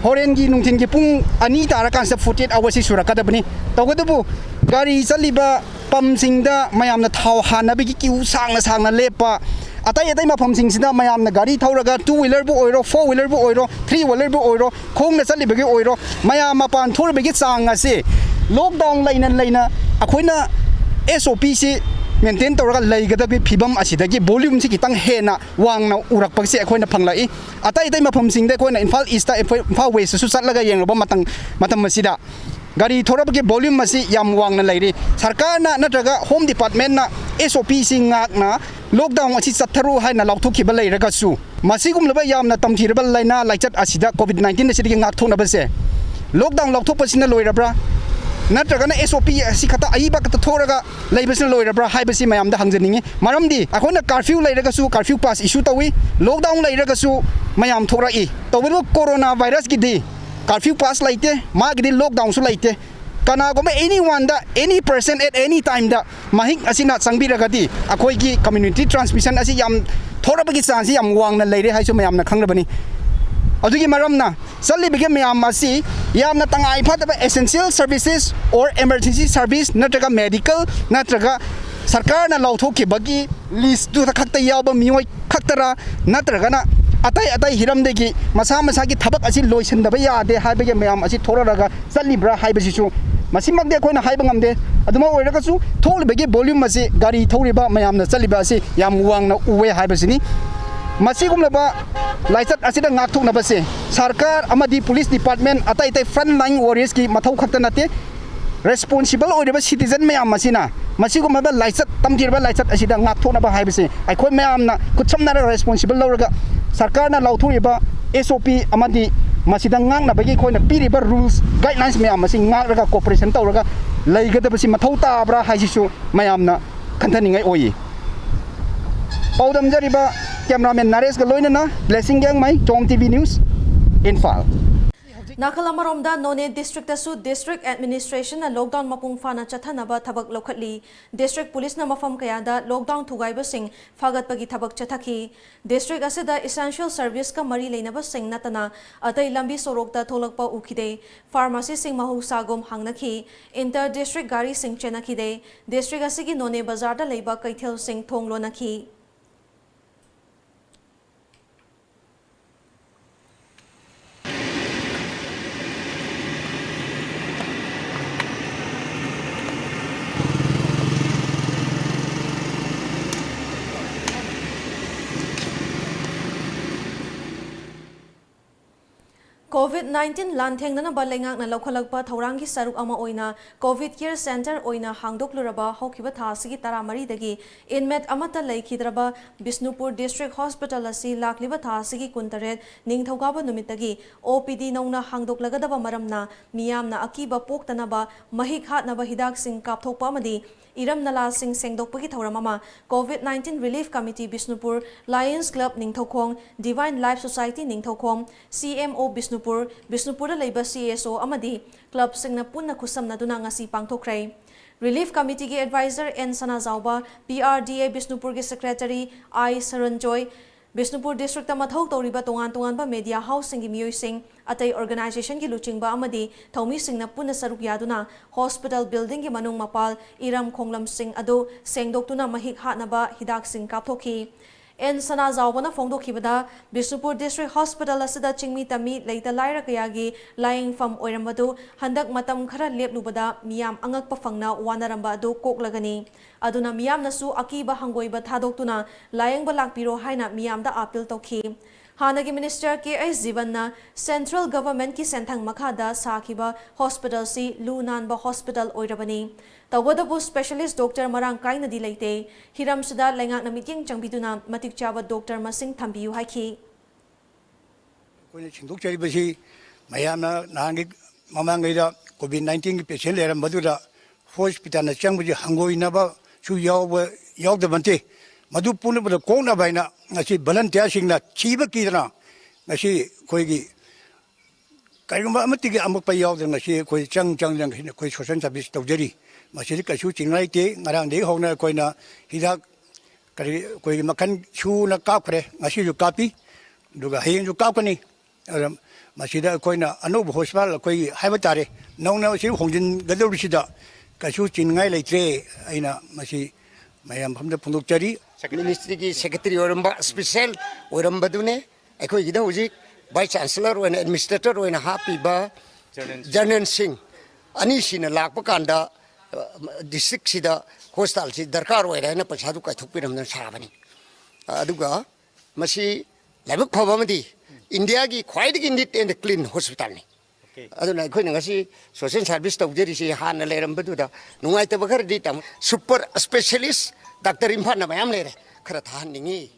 ꯍꯣꯔꯦꯟꯒꯤ ꯅꯨꯡꯊꯤꯟꯒꯤ ꯄꯨꯡ ꯑꯅꯤ ꯇꯥꯔꯀꯥꯟꯁꯤꯗ forty eight hours ꯁꯤ ꯁꯨꯔꯛꯀꯗꯕꯅꯤ꯫ ꯇꯧꯕꯇꯕꯨ ꯒꯥꯔꯤ ꯆꯠꯂꯤꯕ ꯄꯝꯁꯤꯡꯗ ꯃꯌꯥꯝꯅ ꯊꯥꯎ ꯍꯥꯟꯅꯕꯒꯤ ꯀ꯭ꯌꯨ ꯁꯥꯡꯅ ꯁꯥꯡꯅ ꯂꯦꯞꯄ, ꯑꯇꯩ ꯑꯇꯩ ꯃꯐꯝꯁꯤꯡꯁꯤꯗ ꯃꯌꯥꯝꯅ ꯒꯥꯔꯤ ꯊꯧꯔꯒ two wheelerꯕꯨ ꯑꯣꯏꯔꯣ, four wheelerꯕꯨ ꯑꯣꯏꯔꯣ, three wheelerꯕꯨ ꯑꯣꯏꯔꯣ, ꯈꯣꯡꯅ ꯆꯠꯂꯤꯕꯒꯤ ꯑꯣꯏꯔꯣ, ꯃꯌꯥꯝ ꯃꯄꯥꯟ ꯊꯣꯛꯂꯤꯕꯒꯤ ꯆꯥꯡ ꯑꯁꯤ ꯂꯣꯛꯗꯥꯎꯟ ꯂꯩꯅ ꯂꯩꯅ ꯑꯩꯈꯣꯏꯅ SOPꯁꯤ maintain ꯇꯧꯔꯒ ꯂꯩꯒꯗꯕꯒꯤ ꯐꯤꯕꯝ ꯑꯁꯤꯗꯒꯤ volumeꯁꯤ ꯈꯤꯇꯪ ꯍꯦꯟꯅ ꯋꯥꯡꯅ ꯎꯔꯛꯄꯁꯤ ꯑꯩꯈꯣꯏꯅ ꯐꯪꯂꯛꯏ꯫ ꯑꯇꯩ ꯑꯇꯩ ꯃꯐꯝꯁꯤꯡꯗ ꯑꯩꯈꯣꯏꯅ ꯏꯝꯐꯥꯜ ꯏꯁꯇ, ꯏꯝꯐꯥꯜ ꯋꯦꯁꯇꯁꯨ ꯆꯠꯂꯒ ꯌꯦꯡꯂꯨꯕ ꯃꯇꯝ, ꯃꯇꯝ ꯑꯁꯤꯗ ꯒꯥꯔꯤ ꯊꯧꯔꯛꯄꯒꯤ volume ꯑꯁꯤ ꯌꯥꯝ ꯋꯥꯡꯅ ꯂꯩꯔꯤ꯫ ꯁꯔꯀꯥꯔꯅ ꯅꯠꯇ꯭ꯔꯒ Home Departmentꯅ SOPꯁꯤ ꯉꯥꯛꯅ lockdown ꯑꯁꯤ ꯆꯠꯊꯔꯨ ꯍꯥꯏꯅ ꯂꯥꯎꯊꯣꯛꯈꯤꯕ ꯂꯩꯔꯒꯁꯨ, ꯃꯁꯤꯒꯨꯝꯂꯕ ꯌꯥꯝꯅ ꯇꯝꯊꯤꯔꯕ ꯂꯥꯏꯅꯥ ꯂꯥꯏꯆꯠ ꯑꯁꯤꯗ COVID nineteen ꯑꯁꯤꯗꯒꯤ ꯉꯥꯛꯊꯣꯛꯅꯕꯁꯦ lockdown ꯂꯥꯎꯊꯣꯛꯄꯁꯤꯅ ꯂꯣꯏꯔꯕ꯭ꯔꯥ, ꯅꯠꯇ꯭ꯔꯒꯅ SOP ꯑꯁꯤ ꯈꯛꯇ ꯑꯏꯕ ꯈꯛꯇ ꯊꯣꯛꯂꯒ ꯂꯩꯕꯁꯤꯅ ꯂꯣꯏꯔꯕ꯭ꯔꯥ ꯍꯥꯏꯕꯁꯤ ꯃꯌꯥꯝꯗ ꯍꯪꯖꯅꯤꯡꯉꯤ꯫ ꯃꯔꯝꯗꯤ ꯑꯩꯈꯣꯏꯅ curfew ꯂꯩꯔꯒꯁꯨ curfew pass issue ꯇꯧꯏ, lockdown ꯂꯩꯔꯒꯁꯨ ꯃꯌꯥꯝ ꯊꯣꯛꯂꯛꯏ꯫ ꯇꯧꯕꯇꯕꯨ corona virusꯀꯤꯗꯤ curfew pass ꯂꯩꯇꯦ, ꯃꯥꯒꯤꯗꯤ lockdownꯁꯨ ꯂꯩꯇꯦ꯫ ꯀꯅꯥꯒꯨꯝꯕ anyoneꯗ, any person at any timeꯗ ꯃꯍꯤꯛ ꯑꯁꯤꯅ ꯆꯪꯕꯤꯔꯒꯗꯤ ꯑꯩꯈꯣꯏꯒꯤ community transmission ꯑꯁꯤ ꯌꯥꯝ ꯊꯣꯛꯂꯛꯄꯒꯤ chance ꯌꯥꯝ ꯋꯥꯡꯅ ꯂꯩꯔꯦ ꯍꯥꯏꯁꯨ ꯃꯌꯥꯝꯅ ꯈꯪꯂꯕꯅꯤ꯫ ꯑꯗꯨꯒꯤ ꯃꯔꯝꯅ ꯆꯠꯂꯤꯕꯒꯤ ꯃꯌꯥꯝ ꯑꯁꯤ ꯌꯥꯝꯅ ꯇꯉꯥꯏ ꯐꯗꯕ essential services or emergency service ꯅꯠꯇ꯭ꯔꯒ medical ꯅꯠꯇ꯭ꯔꯒ ꯁꯔꯀꯥꯔꯅ ꯂꯥꯎꯊꯣꯛꯈꯤꯕꯒꯤ listꯇꯨꯗ ꯈꯛꯇ ꯌꯥꯎꯕ ꯃꯤꯑꯣꯏ ꯈꯛꯇꯔ, ꯅꯠꯇ꯭ꯔꯒꯅ ꯑꯇꯩ ꯑꯇꯩ ꯍꯤꯔꯝꯗꯒꯤ ꯃꯁꯥ ꯃꯁꯥꯒꯤ ꯊꯕꯛ ꯑꯁꯤ ꯂꯣꯏꯁꯤꯟꯗꯕ ꯌꯥꯗꯦ ꯍꯥꯏꯕꯒꯤ ꯃꯌꯥꯝ ꯑꯁꯤ ꯊꯣꯛꯂꯛꯂꯒ ꯆꯠꯂꯤꯕ꯭ꯔꯥ ꯍꯥꯏꯕꯁꯤꯁꯨ ꯃꯁꯤꯃꯛꯇꯤ ꯑꯩꯈꯣꯏꯅ ꯍꯥꯏꯕ ꯉꯝꯗꯦ꯫ ꯑꯗꯨꯃꯛ ꯑꯣꯏꯔꯒꯁꯨ ꯊꯣꯛꯂꯤꯕꯒꯤ volume ꯑꯁꯤ ꯒꯥꯔꯤ ꯊꯧꯔꯤꯕ ꯃꯌꯥꯝꯅ ꯆꯠꯂꯤꯕ ꯑꯁꯤ ꯌꯥꯝ ꯋꯥꯡꯅ ꯎꯋꯦ ꯍꯥꯏꯕꯁꯤꯅꯤ꯫ ꯃꯁꯤꯒꯨꯝꯂꯕ ꯂꯥꯏꯆꯠ ꯑꯁꯤꯗ ꯉꯥꯛꯊꯣꯛꯅꯕꯁꯦ ꯁꯔꯀꯥꯔ ꯑꯃꯗꯤ police department, ꯑꯇꯩ ꯑꯇꯩ front line warriorsꯀꯤ ꯃꯊꯧ ꯈꯛꯇ ꯅꯠꯇꯦ, responsible ꯑꯣꯏꯔꯤꯕ citizen ꯃꯌꯥꯝ ꯑꯁꯤꯅ ꯃꯁꯤꯒꯨꯝꯂꯕ ꯂꯥꯏꯆꯠ, ꯇꯝꯊꯤꯔꯕ ꯂꯥꯏꯆꯠ ꯑꯁꯤꯗ ꯉꯥꯛꯊꯣꯛꯅꯕ ꯍꯥꯏꯕꯁꯦ ꯑꯩꯈꯣꯏ ꯃꯌꯥꯝꯅ ꯈꯨꯠꯁꯝꯅꯔꯒ responsible ꯂꯧꯔꯒ ꯁꯔꯀꯥꯔꯅ ꯂꯥꯎꯊꯣꯛꯏꯕ S O P ꯑꯃꯗꯤ ꯃꯁꯤꯗ ꯉꯥꯛꯅꯕꯒꯤ ꯑꯩꯈꯣꯏꯅ ꯄꯤꯔꯤꯕ rules, guidelines ꯃꯌꯥꯝ ꯑꯁꯤ ꯉꯥꯛꯂꯒ cooperation ꯇꯧꯔꯒ ꯂꯩꯒꯗꯕꯁꯤ ꯃꯊꯧ ꯇꯥꯕ꯭ꯔꯥ ꯍꯥꯏꯁꯤꯁꯨ ꯃꯌꯥꯝꯅ ꯈꯟꯊꯅꯤꯡꯉꯥꯏ ꯑꯣꯏꯌꯦ꯫ ꯄꯥꯎꯗꯝꯖꯔꯤꯕ cameraman ꯅꯔꯦꯁꯀ ꯂꯣꯏꯅꯅ ꯕ꯭ꯂꯦꯁꯤꯡ ꯒꯦꯡꯃꯩ, ꯇꯣꯝ T V News, ꯏꯝꯐꯥꯜ꯫ ꯅꯥꯀꯜ ꯑꯃꯔꯣꯝꯗ ꯅꯣꯅꯦ districtꯇꯁꯨ district administrationꯅ lockdown ꯃꯄꯨꯡ ꯐꯥꯅ ꯆꯠꯊꯅꯕ ꯊꯕꯛ ꯂꯧꯈꯠꯂꯤ꯫ District policeꯅ ꯃꯐꯝ ꯀꯌꯥꯗ lockdown ꯊꯨꯒꯥꯏꯕꯁꯤꯡ ꯐꯥꯒꯠꯄꯒꯤ ꯊꯕꯛ ꯆꯠꯊꯈꯤ꯫ District ꯑꯁꯤꯗ essential serviceꯀ ꯃꯔꯤ ꯂꯩꯅꯕꯁꯤꯡ ꯅꯠꯇꯅ ꯑꯇꯩ ꯂꯝꯕꯤ ꯁꯣꯔꯣꯛꯇ ꯊꯣꯛꯂꯛꯄ ꯎꯈꯤꯗꯦ꯫ Pharmacyꯁꯤꯡ ꯃꯍꯧꯁꯥꯒꯨꯝ ꯍꯥꯡꯅꯈꯤ꯫ Inter district ꯒꯥꯔꯤꯁꯤꯡ ꯆꯦꯟꯅꯈꯤꯗꯦ꯫ District ꯑꯁꯤꯒꯤ ꯅꯣꯅꯦ ꯕꯖꯥꯔꯗ ꯂꯩꯕ ꯀꯩꯊꯦꯜꯁꯤꯡ ꯊꯣꯡ ꯂꯣꯟꯅꯈꯤ꯫ COVID nineteen ꯂꯥꯟꯊꯦꯡꯅꯅꯕ ꯂꯩꯉꯥꯛꯅ ꯂꯧꯈꯠꯂꯛꯄ ꯊꯧꯔꯥꯡꯒꯤ ꯁꯔꯨꯛ ꯑꯃ ꯑꯣꯏꯅ COVID Care Center ꯑꯣꯏꯅ ꯍꯥꯡꯗꯣꯛꯂꯨꯔꯕ ꯍꯧꯈꯤꯕ ꯊꯥ ꯑꯁꯤꯒꯤ ꯇꯔꯥꯃꯔꯤꯗꯒꯤ inmate ꯑꯃꯠꯇ ꯂꯩꯈꯤꯗ꯭ꯔꯕ ꯕꯤꯁꯅꯨꯄꯨꯔ District Hospital ꯑꯁꯤ ꯂꯥꯛꯂꯤꯕ ꯊꯥ ꯑꯁꯤꯒꯤ ꯀꯨꯟꯇꯔꯦꯠ ꯅꯤꯡꯊꯧꯀꯥꯕ ꯅꯨꯃꯤꯠꯇꯒꯤ OPD ꯅꯧꯅ ꯍꯥꯡꯗꯣꯛꯂꯒꯗꯕ ꯃꯔꯝꯅ ꯃꯤꯌꯥꯝꯅ ꯑꯀꯤꯕ ꯄꯣꯛꯇꯅꯕ ꯃꯍꯤꯛ ꯍꯥꯠꯅꯕ ꯍꯤꯗꯥꯛꯁꯤꯡ ꯀꯥꯞꯊꯣꯛꯄ ꯑꯃꯗꯤ ꯏꯔꯝ ꯅꯂꯥꯁꯤꯡ ꯁꯦꯡꯗꯣꯛꯄꯒꯤ ꯊꯧꯔꯝ ꯑꯃ COVID nineteen Relief Committee Bishnupur, Lions Club Ningthoukhong, Divine Life Society Ningthoukhong, CMO Bishnupur, ꯕꯤꯁꯅꯨꯄꯨꯔꯗ ꯂꯩꯕ CSO ꯑꯃꯗꯤ clubꯁꯤꯡꯅ ꯄꯨꯟꯅ ꯈꯨꯠꯁꯝꯅꯗꯨꯅ ꯉꯁꯤ ꯄꯥꯡꯊꯣꯛꯈ꯭ꯔꯦ꯫ Relief Committeeꯒꯤ advisor N Sanajaoba, PRDA ꯕꯤꯁꯅꯨꯄꯨꯔꯒꯤ secretary I ꯁꯔꯟꯖꯣꯏ, Bishnupur districtꯇ ꯃꯊꯧ ꯇꯧꯔꯤꯕ ꯇꯣꯉꯥꯟ ꯇꯣꯉꯥꯟꯕ media houseꯁꯤꯡꯒꯤ ꯃꯤꯑꯣꯏꯁꯤꯡ, ꯑꯇꯩ organizationꯒꯤ ꯂꯨꯆꯤꯡꯕ ꯑꯃꯗꯤ ꯊꯧꯃꯤꯁꯤꯡꯅ ꯄꯨꯟꯅ ꯁꯔꯨꯛ ꯌꯥꯗꯨꯅ hospital buildingꯒꯤ ꯃꯅꯨꯡ ꯃꯄꯥꯜ, ꯏꯔꯝ ꯈꯣꯡꯂꯝꯁꯤꯡ ꯑꯗꯨ ꯁꯦꯡꯗꯣꯛꯇꯨꯅ ꯃꯍꯤꯛ ꯍꯥꯠꯅꯕ ꯍꯤꯗꯥꯛꯁꯤꯡ ꯀꯥꯞꯊꯣꯛꯈꯤ꯫ ꯑꯦꯟ ꯁꯅꯥꯖꯥꯎꯕꯅ ꯐꯣꯡꯗꯣꯛꯈꯤꯕꯗ, ꯕꯤꯁꯅꯨꯄꯨꯔ ꯗꯤꯁꯇ꯭ꯔꯤꯛ ꯍꯣꯁꯄꯤꯇꯥꯜ ꯑꯁꯤꯗ ꯆꯤꯡꯃꯤ ꯇꯝꯃꯤ ꯂꯩꯇ ꯂꯥꯏꯔ ꯀꯌꯥꯒꯤ ꯂꯥꯌꯦꯡꯐꯝ ꯑꯣꯏꯔꯝꯕꯗꯨ ꯍꯟꯗꯛ ꯃꯇꯝ ꯈꯔ ꯂꯦꯞꯂꯨꯕꯗ ꯃꯤꯌꯥꯝ ꯑꯉꯛꯄ ꯐꯪꯅ ꯋꯥꯅꯔꯝꯕ ꯑꯗꯨ ꯀꯣꯛꯂꯒꯅꯤ꯫ ꯑꯗꯨꯅ ꯃꯤꯌꯥꯝꯅꯁꯨ ꯑꯀꯤꯕ ꯍꯪꯒꯣꯏꯕ ꯊꯥꯗꯣꯛꯇꯨꯅ ꯂꯥꯌꯦꯡꯕ ꯂꯥꯛꯄꯤꯔꯣ ꯍꯥꯏꯅ ꯃꯤꯌꯥꯝꯗ ꯑꯥꯄꯤꯜ ꯇꯧꯈꯤ꯫ ꯍꯥꯟꯅꯒꯤ ꯃꯤꯅꯤꯁꯇꯔ ꯀꯦ ꯑꯩꯆ ꯖꯤꯕꯟꯅ ꯁꯦꯟꯇ꯭ꯔꯦꯜ ꯒꯚꯔꯟꯃꯦꯟꯠꯀꯤ ꯁꯦꯟꯊꯪ ꯃꯈꯥꯗ ꯁꯥꯈꯤꯕ ꯍꯣꯁꯄꯤꯇꯥꯜꯁꯤ ꯂꯨ ꯅꯥꯟꯕ ꯍꯣꯁꯄꯤꯇꯥꯜ ꯑꯣꯏꯔꯕꯅꯤ꯫ ꯇꯧꯕꯇꯕꯨ ꯁ꯭ꯄꯦꯁꯤꯌꯦꯂꯤꯁꯠ ꯗꯣꯛꯇꯔ ꯃꯔꯥꯡ ꯀꯥꯏꯅꯗꯤ ꯂꯩꯇꯦ꯫ ꯍꯤꯔꯝꯁꯤꯗ ꯂꯩꯉꯥꯛꯅ ꯃꯤꯠꯌꯦꯡ ꯆꯪꯕꯤꯗꯨꯅ ꯃꯇꯤꯛ ꯆꯥꯕ ꯗꯣꯛꯇꯔ ꯃꯁꯤꯡ ꯊꯝꯕꯤꯌꯨ ꯍꯥꯏꯈꯤ꯫ ꯑꯩꯈꯣꯏꯅ ꯁꯦꯡꯗꯣꯛꯆꯔꯤꯕꯁꯤ ꯃꯌꯥꯝꯅ ꯅꯍꯥꯟꯒꯤ ꯃꯃꯥꯡꯉꯩꯗ ꯀꯣꯚꯤꯗ ꯅꯥꯏꯟꯇꯤꯟꯒꯤ ꯄꯦꯁꯦꯟꯠ ꯂꯩꯔꯝꯕꯗꯨꯗ ꯍꯣꯁꯄꯤꯇꯥꯜꯗ ꯆꯪꯕꯁꯤ ꯍꯪꯒꯣꯏꯅꯕꯁꯨ ꯌꯥꯎꯕ, ꯌꯥꯎꯗꯕ ꯅꯠꯇꯦ꯫ ꯃꯗꯨ ꯄꯨꯝꯅꯃꯛꯇ ꯀꯣꯛꯅꯕ ꯍꯥꯏꯅ ꯉꯁꯤ ꯚꯣꯂꯟꯇꯤꯌꯥꯔꯁꯤꯡꯅ ꯊꯤꯕ ꯀꯤꯗꯅ ꯉꯁꯤ ꯑꯩꯈꯣꯏꯒꯤ ꯀꯔꯤꯒꯨꯝꯕ ꯑꯃꯠꯇꯒꯤ ꯑꯃꯣꯠꯄ ꯌꯥꯎꯗꯅ ꯉꯁꯤ ꯑꯩꯈꯣꯏ ꯆꯪ ꯆꯪꯗꯅ ꯉꯁꯤ ꯑꯩꯈꯣꯏ ꯁꯣꯁꯦꯜ ꯁꯥꯔꯚꯤꯁ ꯇꯧꯖꯔꯤ꯫ ꯃꯁꯤꯗ ꯀꯩꯁꯨ ꯆꯤꯡꯅꯤꯡꯉꯥꯏ ꯂꯩꯇꯦ꯫ ꯉꯔꯥꯡꯗꯒꯤ ꯍꯧꯅ ꯑꯩꯈꯣꯏꯅ ꯍꯤꯗꯥꯛ ꯀꯔꯤ ꯑꯩꯈꯣꯏꯒꯤ ꯃꯈꯜ ꯁꯨꯅ ꯀꯥꯞꯈ꯭ꯔꯦ, ꯉꯁꯤꯁꯨ ꯀꯥꯞꯄꯤ, ꯑꯗꯨꯒ ꯍꯌꯦꯡꯁꯨ ꯀꯥꯞꯀꯅꯤ꯫ ꯑꯗꯨꯅ ꯃꯁꯤꯗ ꯑꯩꯈꯣꯏꯅ ꯑꯅꯧꯕ ꯍꯣꯁꯄꯤꯇꯥꯜ ꯑꯩꯈꯣꯏꯒꯤ ꯍꯥꯏꯕ ꯇꯥꯔꯦ, ꯅꯧꯅ ꯁꯤ ꯍꯣꯡꯖꯤꯟꯒꯗꯧꯔꯤꯁꯤꯗ ꯀꯩꯁꯨ ꯆꯤꯡꯅꯤꯡꯉꯥꯏ ꯂꯩꯇ꯭ꯔꯦ꯫ ꯑꯩꯅ ꯃꯁꯤ ꯃꯌꯥꯝ ꯃꯐꯝꯗ ꯐꯣꯡꯗꯣꯛꯆꯔꯤ꯫ ꯃꯤꯅꯤꯁꯇ꯭ꯔꯤꯒꯤ ꯁꯦꯀ꯭ꯔꯦꯇꯔꯤ ꯑꯣꯏꯔꯝꯕ, ꯁ꯭ꯄꯤꯁꯦꯜ ꯑꯣꯏꯔꯝꯕꯗꯨꯅꯦ꯫ ꯑꯩꯈꯣꯏꯒꯤꯗ ꯍꯧꯖꯤꯛ ꯚꯥꯏꯁ ꯆꯥꯟꯁꯦꯂꯔ ꯑꯣꯏꯅ, ꯑꯦꯗꯃꯤꯅꯤꯁꯇ꯭ꯔꯦꯇꯔ ꯑꯣꯏꯅ ꯍꯥꯞꯄꯤꯕ ꯖꯔꯅꯦꯜꯁꯤꯡ ꯑꯅꯤꯁꯤꯅ ꯂꯥꯛꯄ ꯀꯥꯟꯗ, ꯑ, ꯗꯤꯁꯇ꯭ꯔꯤꯛꯁꯤꯗ ꯍꯣꯁꯄꯤꯇꯥꯜꯁꯤ ꯗꯔꯀꯥꯔ ꯑꯣꯏꯔꯦ ꯍꯥꯏꯅ ꯄꯩꯁꯥꯗꯨ ꯀꯥꯏꯊꯣꯛꯄꯤꯔꯝꯗꯅ ꯁꯥꯕꯅꯤ꯫ ꯑ, ꯑꯗꯨꯒ ꯃꯁꯤ ꯂꯥꯏꯕꯛ ꯐꯕ ꯑꯃꯗꯤ ꯏꯟꯗꯤꯌꯥꯒꯤ ꯈ꯭ꯋꯥꯏꯗꯒꯤ ꯅꯤꯠ ꯑꯦꯟ ꯀ꯭ꯂꯤꯟ ꯍꯣꯁꯄꯤꯇꯥꯜꯅꯤ꯫ ꯑꯗꯨꯅ ꯑꯩꯈꯣꯏꯅ ꯉꯁꯤ ꯁꯣꯁꯦꯜ ꯁꯥꯔꯚꯤꯁ ꯇꯧꯖꯔꯤꯁꯤ ꯍꯥꯟꯅ ꯂꯩꯔꯝꯕꯗꯨꯗ ꯅꯨꯡꯉꯥꯏꯇꯕ ꯈꯔꯗꯤ ꯇꯥꯃꯣ꯫ ꯁꯨꯄꯔ ꯁ꯭ꯄꯦꯁꯤꯌꯦꯂꯤꯁꯠ ꯗꯥꯛꯇꯔ ꯏꯝꯐꯥꯜꯅ ꯃꯌꯥꯝ ꯂꯩꯔꯦ, ꯈꯔ ꯊꯥꯍꯟꯅꯤꯡꯉꯤ꯫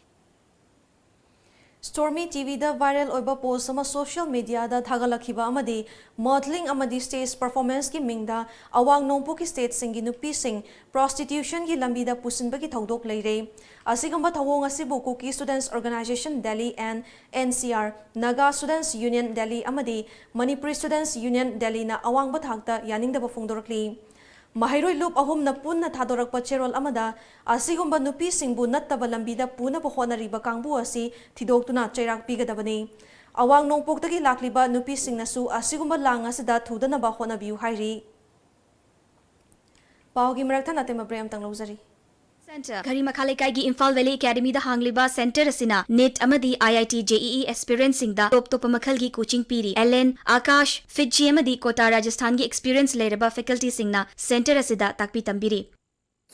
ꯁ꯭ꯇꯣꯔꯃꯤ ꯇꯤꯚꯤꯗ ꯚꯥꯏꯔꯦꯜ ꯑꯣꯏꯕ ꯄꯣꯁ ꯑꯃ ꯁꯣꯁꯤꯌꯦꯜ ꯃꯤꯗꯤꯌꯥꯗ ꯊꯥꯒꯠꯂꯛꯈꯤꯕ ꯑꯃꯗꯤ ꯃꯣꯗꯦꯂꯤꯡ ꯑꯃꯗꯤ ꯁ꯭ꯇꯦꯖ ꯄꯔꯐꯣꯔꯃꯦꯟꯁꯀꯤ ꯃꯤꯡꯗ ꯑꯋꯥꯡ ꯅꯣꯡꯄꯣꯛꯀꯤ ꯁ꯭ꯇꯦꯠꯁꯤꯡꯒꯤ ꯅꯨꯄꯤꯁꯤꯡ ꯄ꯭ꯔꯣꯁꯇꯤꯇ꯭ꯌꯨꯁꯟꯒꯤ ꯂꯝꯕꯤꯗ ꯄꯨꯁꯤꯟꯕꯒꯤ ꯊꯧꯗꯣꯛ ꯂꯩꯔꯦ꯫ ꯑꯁꯤꯒꯨꯝꯕ ꯊꯧꯑꯣꯡ ꯑꯁꯤꯕꯨ Kuki students organisation Delhi N N C R, Naga students union Delhi ꯑꯃꯗꯤ ꯃꯅꯤꯄꯨꯔꯤ ꯁ꯭ꯇꯨꯗꯦꯟꯠꯁ ꯌꯨꯅꯤꯌꯟ ꯗꯦꯜꯂꯤꯅ ꯑꯋꯥꯡꯕ ꯊꯥꯛꯇ ꯌꯥꯅꯤꯡꯗꯕ ꯐꯣꯡꯗꯣꯔꯛꯂꯤ꯫ ꯃꯍꯩꯔꯣꯏ ꯂꯨꯞ ꯑꯍꯨꯝꯅ ꯄꯨꯟꯅ ꯊꯥꯗꯣꯔꯛꯄ ꯆꯦꯔꯣꯜ ꯑꯃꯗ ꯑꯁꯤꯒꯨꯝꯕ ꯅꯨꯄꯤꯁꯤꯡꯕꯨ ꯅꯠꯇꯕ ꯂꯝꯕꯤꯗ ꯄꯨꯅꯕ ꯍꯣꯠꯅꯔꯤꯕ ꯀꯥꯡꯕꯨ ꯑꯁꯤ ꯊꯤꯗꯣꯛꯇꯨꯅ ꯆꯩꯔꯥꯛ ꯄꯤꯒꯗꯕꯅꯤ꯫ ꯑꯋꯥꯡ ꯅꯣꯡꯄꯣꯛꯇꯒꯤ ꯂꯥꯛꯂꯤꯕ ꯅꯨꯄꯤꯁꯤꯡꯅꯁꯨ ꯑꯁꯤꯒꯨꯝꯕ ꯂꯥꯡ ꯑꯁꯤꯗ ꯊꯨꯗꯅꯕ ꯍꯣꯠꯅꯕꯤꯌꯨ ꯍꯥꯏꯔꯤ꯫ ꯄꯥꯎꯒꯤ ꯃꯔꯛꯇ ꯅꯇꯦꯝꯕ ꯕ꯭ꯔꯦꯛ ꯑꯃꯇꯪ ꯂꯧꯖꯔꯤ꯫ Center, ꯘꯔꯤ ꯃꯈꯥ ꯂꯩꯀꯥꯏꯒꯤ ꯏꯝꯐꯥꯜ ꯚꯦꯂꯤ ꯑꯦꯀꯥꯗꯃꯤꯗ ꯍꯥꯡꯂꯤꯕ center ꯑꯁꯤꯅ NEET ꯑꯃꯗꯤ IIT JEE aspirant ꯁꯤꯡꯗ ꯇꯣꯞ ꯇꯣꯞꯄ ꯃꯈꯜꯒꯤ coaching ꯄꯤꯔꯤ꯫ ꯑꯦꯂꯦꯟ, ꯑꯥꯀꯥꯁ, ꯐꯤꯠꯖꯤ ꯑꯃꯗꯤ ꯀꯣꯇꯥ ꯔꯥꯖꯁꯊꯥꯟꯒꯤ experience ꯂꯩꯔꯕ faculty ꯁꯤꯡꯅ center ꯑꯁꯤꯗ ꯇꯥꯛꯄꯤ ꯇꯝꯕꯤꯔꯤ꯫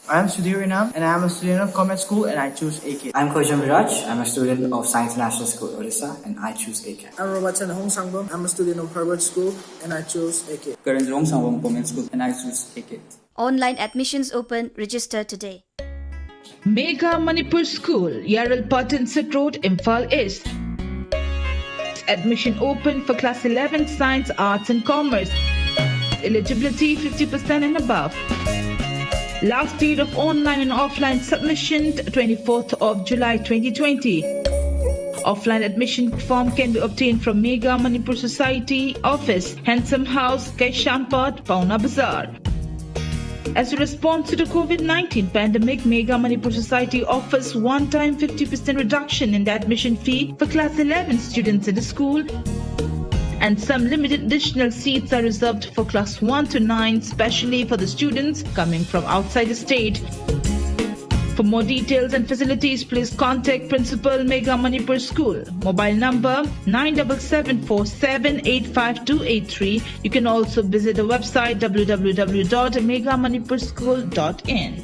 I am Sudhir Renam and I am a student of Comet School and I choose AK. I'm Khoijam Viraj. I'm a student of Science National School, Odisha, and I choose AK. I'm Robertson Hong Sangbam. I'm a student of Herbert School and I choose AK. Karan Rong Sangbam, Comet School, and I choose AK. Online admissions open. Register today. Mega Manipur School, Yarol Patan Set Road, Imphal East. Admission open for class eleven Science, Arts and Commerce. Eligibility fifty percent and above. Last date of online and offline submission, twenty-fourth of July twenty twenty. Offline admission form can be obtained from Mega Manipur Society office, Handsome House, Kaishampad, Paona Bazar. As a response to the COVID nineteen pandemic, Mega Manipur Society offers one-time fifty percent reduction in the admission fee for class eleven students in the school, and some limited additional seats are reserved for class one to nine, specially for the students coming from outside the state. For more details and facilities, please contact Principal, Mega Manipur School. Mobile number nine double seven four seven eight five two eight three. You can also visit the website w w w dot mega manipur school dot in.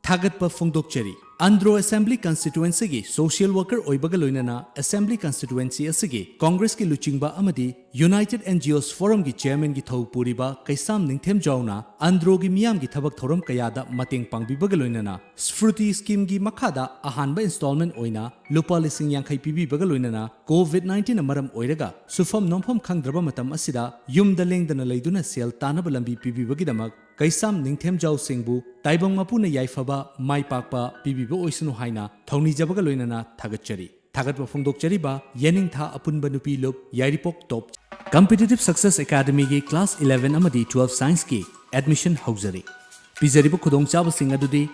ꯊꯥꯒꯠꯄ ꯐꯣꯡꯗꯣꯛꯆꯔꯤ꯫ ꯑꯟꯗ꯭ꯔꯣ ꯑꯦꯁꯦꯝꯕ꯭ꯂꯤ ꯀꯟꯁꯇꯤꯇ꯭ꯋꯦꯟꯁꯤꯒꯤ ꯁꯣꯁꯤꯌꯦꯜ ꯋꯥꯔꯀꯔ ꯑꯣꯏꯕꯒ ꯂꯣꯏꯅꯅ ꯑꯦꯁꯦꯝꯕ꯭ꯂꯤ ꯀꯟꯁꯇꯤꯇ꯭ꯋꯦꯟꯁꯤ ꯑꯁꯤꯒꯤ ꯀꯣꯡꯒ꯭ꯔꯦꯁꯀꯤ ꯂꯨꯆꯤꯡꯕ ꯑꯃꯗꯤ ꯌꯨꯅꯥꯏꯇꯦꯗ ꯑꯦꯟ ꯖꯤ ꯑꯣꯁ ꯐꯣꯔꯝꯒꯤ ꯆꯦꯌꯔꯃꯦꯟꯒꯤ ꯊꯧ ꯄꯨꯔꯤꯕ ꯀꯩꯁꯥꯝ ꯅꯤꯡꯊꯦꯝꯖꯥꯎꯅ ꯑꯟꯗ꯭ꯔꯣꯒꯤ ꯃꯤꯌꯥꯝꯒꯤ ꯊꯕꯛ ꯊꯧꯔꯝ ꯀꯌꯥꯗ ꯃꯇꯦꯡ ꯄꯥꯡꯕꯤꯕꯒ ꯂꯣꯏꯅꯅ ꯁ꯭ꯐ꯭ꯔꯨꯇꯤ ꯁ꯭ꯀꯤꯝꯒꯤ ꯃꯈꯥꯗ ꯑꯍꯥꯟꯕ ꯏꯟꯁꯇꯣꯜꯃꯦꯟ ꯑꯣꯏꯅ ꯂꯨꯄꯥ ꯂꯤꯁꯤꯡ ꯌꯥꯡꯈꯩ ꯄꯤꯕꯤꯕꯒ ꯂꯣꯏꯅꯅ ꯀꯣꯚꯤꯗ ꯅꯥꯏꯟꯇꯤꯟꯅ ꯃꯔꯝ ꯑꯣꯏꯔꯒ ꯁꯨꯐꯝ ꯅꯣꯝꯐꯝ ꯈꯪꯗ꯭ꯔꯕ ꯃꯇꯝ ꯑꯁꯤꯗ ꯌꯨꯝꯗ ꯂꯦꯡꯗꯅ ꯂꯩꯗꯨꯅ ꯁꯦꯜ ꯇꯥꯅꯕ ꯂꯝꯕꯤ ꯄꯤꯕꯤꯕꯒꯤꯗꯃꯛ ꯀꯩꯁꯥꯝ ꯅꯤꯡꯊꯦꯝꯖꯥꯎ ꯁꯤꯡꯕꯨ ꯇꯥꯏꯕꯪ ꯃꯄꯨꯅ ꯌꯥꯏꯐꯕ ꯃꯥꯏ ꯄꯥꯛꯄ ꯄꯤꯕꯤꯕ ꯑꯣꯏꯁꯅꯨ ꯍꯥꯏꯅ ꯊꯧꯅꯤꯖꯕꯒ ꯂꯣꯏꯅꯅ ꯊꯥꯒꯠꯆꯔꯤ꯫ ꯊꯥꯒꯠꯄ ꯐꯣꯡꯗꯣꯛꯆꯔꯤꯕ ꯌꯦꯅꯤꯡꯊꯥ ꯑꯄꯨꯟꯕ ꯅꯨꯄꯤ ꯂꯨꯞ ꯌꯥꯏꯔꯤꯄꯣꯛ ꯇꯣꯞ꯫ Competitive Success Academyꯒꯤ class eleven ꯑꯃꯗꯤ twelve Scienceꯀꯤ admission ꯍꯧꯖꯔꯤ꯫ ꯄꯤꯖꯔꯤꯕ ꯈꯨꯗꯣꯡꯆꯥꯕꯁꯤꯡ ꯑꯗꯨꯗꯤ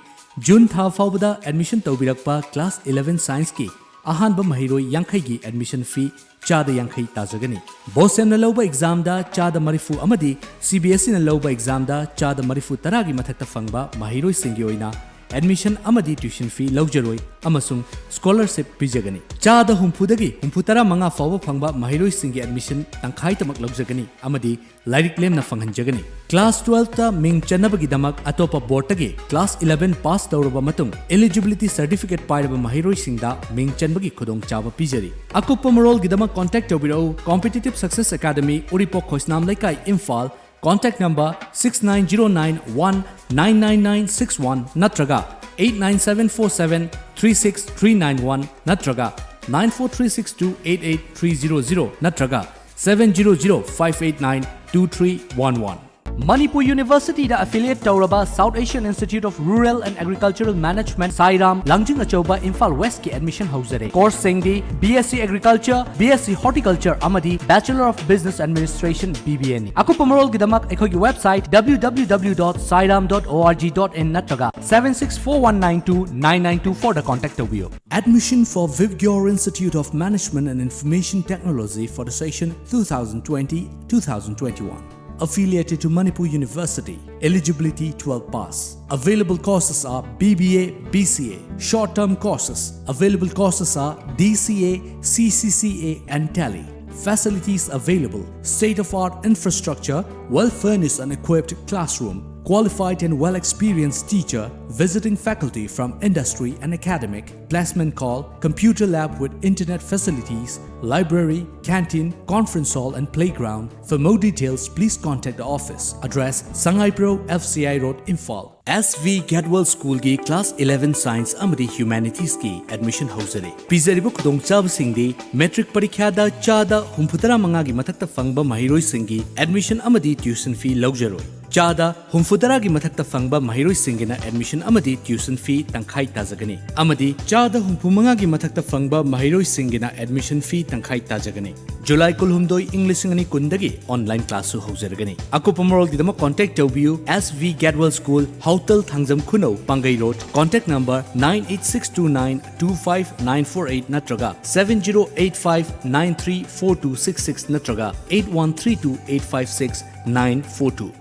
ꯖꯨꯟ ꯊꯥ ꯐꯥꯎꯕꯗ admission ꯇꯧꯕꯤꯔꯛꯄ class eleven Scienceꯀꯤ ꯑꯍꯥꯟꯕ ꯃꯍꯩꯔꯣꯏ ꯌꯥꯡꯈꯩꯒꯤ admission fee ꯆꯥꯗ ꯌꯥꯡꯈꯩ ꯇꯥꯖꯒꯅꯤ꯫ BOSEMꯅ ꯂꯧꯕ examꯗ ꯆꯥꯗ ꯃꯔꯤꯐꯨ ꯑꯃꯗꯤ CBSEꯅ ꯂꯧꯕ examꯗ ꯆꯥꯗ ꯃꯔꯤꯐꯨ ꯇꯔꯥꯒꯤ ꯃꯊꯛꯇ ꯐꯪꯕ ꯃꯍꯩꯔꯣꯏꯁꯤꯡꯒꯤ ꯑꯣꯏꯅ admission ꯑꯃꯗꯤ tuition fee ꯂꯧꯖꯔꯣꯏ ꯑꯃꯁꯨꯡ scholarship ꯄꯤꯖꯒꯅꯤ꯫ ꯆꯥꯗ ꯍꯨꯝꯐꯨꯗꯒꯤ ꯍꯨꯝꯐꯨꯇꯔꯥ ꯃꯉꯥ ꯐꯥꯎꯕ ꯐꯪꯕ ꯃꯍꯩꯔꯣꯏꯁꯤꯡꯒꯤ admission ꯇꯪꯈꯥꯏꯇꯃꯛ ꯂꯧꯖꯒꯅꯤ ꯑꯃꯗꯤ ꯂꯥꯏꯔꯤꯛ ꯂꯦꯝꯅ ꯐꯪꯍꯟꯖꯒꯅꯤ꯫ Class twelveꯇ ꯃꯤꯡ ꯆꯟꯅꯕꯒꯤꯗꯃꯛ ꯑꯇꯣꯞꯄ boardꯇꯒꯤ class eleven pass ꯇꯧꯔꯕ ꯃꯇꯨꯡ eligibility certificate ꯄꯥꯏꯔꯕ ꯃꯍꯩꯔꯣꯏꯁꯤꯡꯗ ꯃꯤꯡ ꯆꯟꯕꯒꯤ ꯈꯨꯗꯣꯡꯆꯥꯕ ꯄꯤꯖꯔꯤ꯫ ꯑꯀꯨꯞꯄ ꯃꯔꯣꯜꯒꯤꯗꯃꯛ contact ꯇꯧꯕꯤꯔꯛꯎ Competitive Success Academy, ꯎꯔꯤꯄꯣꯛ ꯈꯣꯏꯁꯅꯥꯝ ꯂꯩꯀꯥꯏ, Imphal, contact number six nine zero nine one nine nine nine six one ꯅꯠꯇ꯭ꯔꯒ eight nine seven four seven three six three nine one ꯅꯠꯇ꯭ꯔꯒ nine four three six two eight eight three zero zero ꯅꯠꯇ꯭ꯔꯒ seven zero zero five eight nine two three one one꯫ Manipur ꯌꯨꯅꯤꯚꯔꯁꯤꯇꯤꯗ affiliate ꯇꯧꯔꯕ South Asian Institute of Rural and Agricultural Management, ꯁꯥꯏꯔꯥꯝ, ꯂꯥꯡꯖꯤꯡ ꯑꯆꯧꯕ, ꯏꯝꯐꯥꯜ ꯋꯦꯁꯀꯤ admission ꯍꯧꯖꯔꯦ꯫ Courseꯁꯤꯡꯗꯤ BSc Agriculture, BSc Horticulture ꯑꯃꯗꯤ Bachelor of Business Administration, BBAꯅꯤ꯫ ꯑꯀꯨꯞꯄ ꯃꯔꯣꯜꯒꯤꯗꯃꯛ ꯑꯩꯈꯣꯏꯒꯤ website W W W dot sairam dot org dot in ꯅꯠꯇ꯭ꯔꯒ seven six four one nine two nine nine two fourꯗ contact ꯇꯧꯕꯤꯌꯨ꯫ Admission for Vivgyor Institute of Management and Information Technology for the session two thousand twenty, two thousand twenty-one. Affiliated to Manipur University. Eligibility twelve pass. Available courses are BBA, BCA. Short-term courses. Available courses are DCA, CCCA and Tally. Facilities available: state-of-art infrastructure, well-furnished and equipped classroom, qualified and well-experienced teacher, visiting faculty from industry and academic, placement call, computer lab with internet facilities, library, canteen, conference hall and playground. For more details, please contact the office. Address: Sangaipro, FCI Road, Imphal. S V Gadwal Schoolꯒꯤ class eleven Science ꯑꯃꯗꯤ Humanitiesꯀꯤ admission ꯍꯧꯖꯔꯦ꯫ ꯄꯤꯖꯔꯤꯕ ꯈꯨꯗꯣꯡꯆꯥꯕꯁꯤꯡꯗꯤ: matric ꯄꯔꯤꯈ꯭ꯌꯥꯗ ꯆꯥꯗ ꯍꯨꯝꯐꯨꯇꯔꯥ ꯃꯉꯥꯒꯤ ꯃꯊꯛꯇ ꯐꯪꯕ ꯃꯍꯩꯔꯣꯏꯁꯤꯡꯒꯤ admission ꯑꯃꯗꯤ tuition fee ꯂꯧꯖꯔꯣꯏ꯫ ꯆꯥꯗ ꯍꯨꯝꯐꯨꯇꯔꯥꯒꯤ ꯃꯊꯛꯇ ꯐꯪꯕ ꯃꯍꯩꯔꯣꯏꯁꯤꯡꯒꯤꯅ admission ꯑꯃꯗꯤ tuition fee ꯇꯪꯈꯥꯏ ꯇꯥꯖꯒꯅꯤ, ꯑꯃꯗꯤ ꯆꯥꯗ ꯍꯨꯝꯐꯨꯃꯉꯥꯒꯤ ꯃꯊꯛꯇ ꯐꯪꯕ ꯃꯍꯩꯔꯣꯏꯁꯤꯡꯒꯤꯅ admission fee ꯇꯪꯈꯥꯏ ꯇꯥꯖꯒꯅꯤ꯫ ꯖꯨꯂꯥꯏ ꯀꯨꯟꯍꯨꯝꯗꯣꯏ, ꯏꯪ ꯂꯤꯁꯤꯡ ꯑꯅꯤ ꯀꯨꯟꯗꯒꯤ online class ꯁꯨ ꯍꯧꯖꯔꯒꯅꯤ꯫ ꯑꯀꯨꯞꯄ ꯃꯔꯣꯜꯒꯤꯗꯃꯛ contact ꯇꯧꯕꯤꯌꯨ, S V Gatewell School, ꯍꯥꯎꯇꯜ Thangjam ꯈꯨꯅꯧ, ꯄꯥꯡꯒꯩ road, contact number nine eight six two nine two five nine four eight ꯅꯠꯇ꯭ꯔꯒ seven zero eight five nine three four two six six ꯅꯠꯇ꯭ꯔꯒ eight one three two eight five six nine four two꯫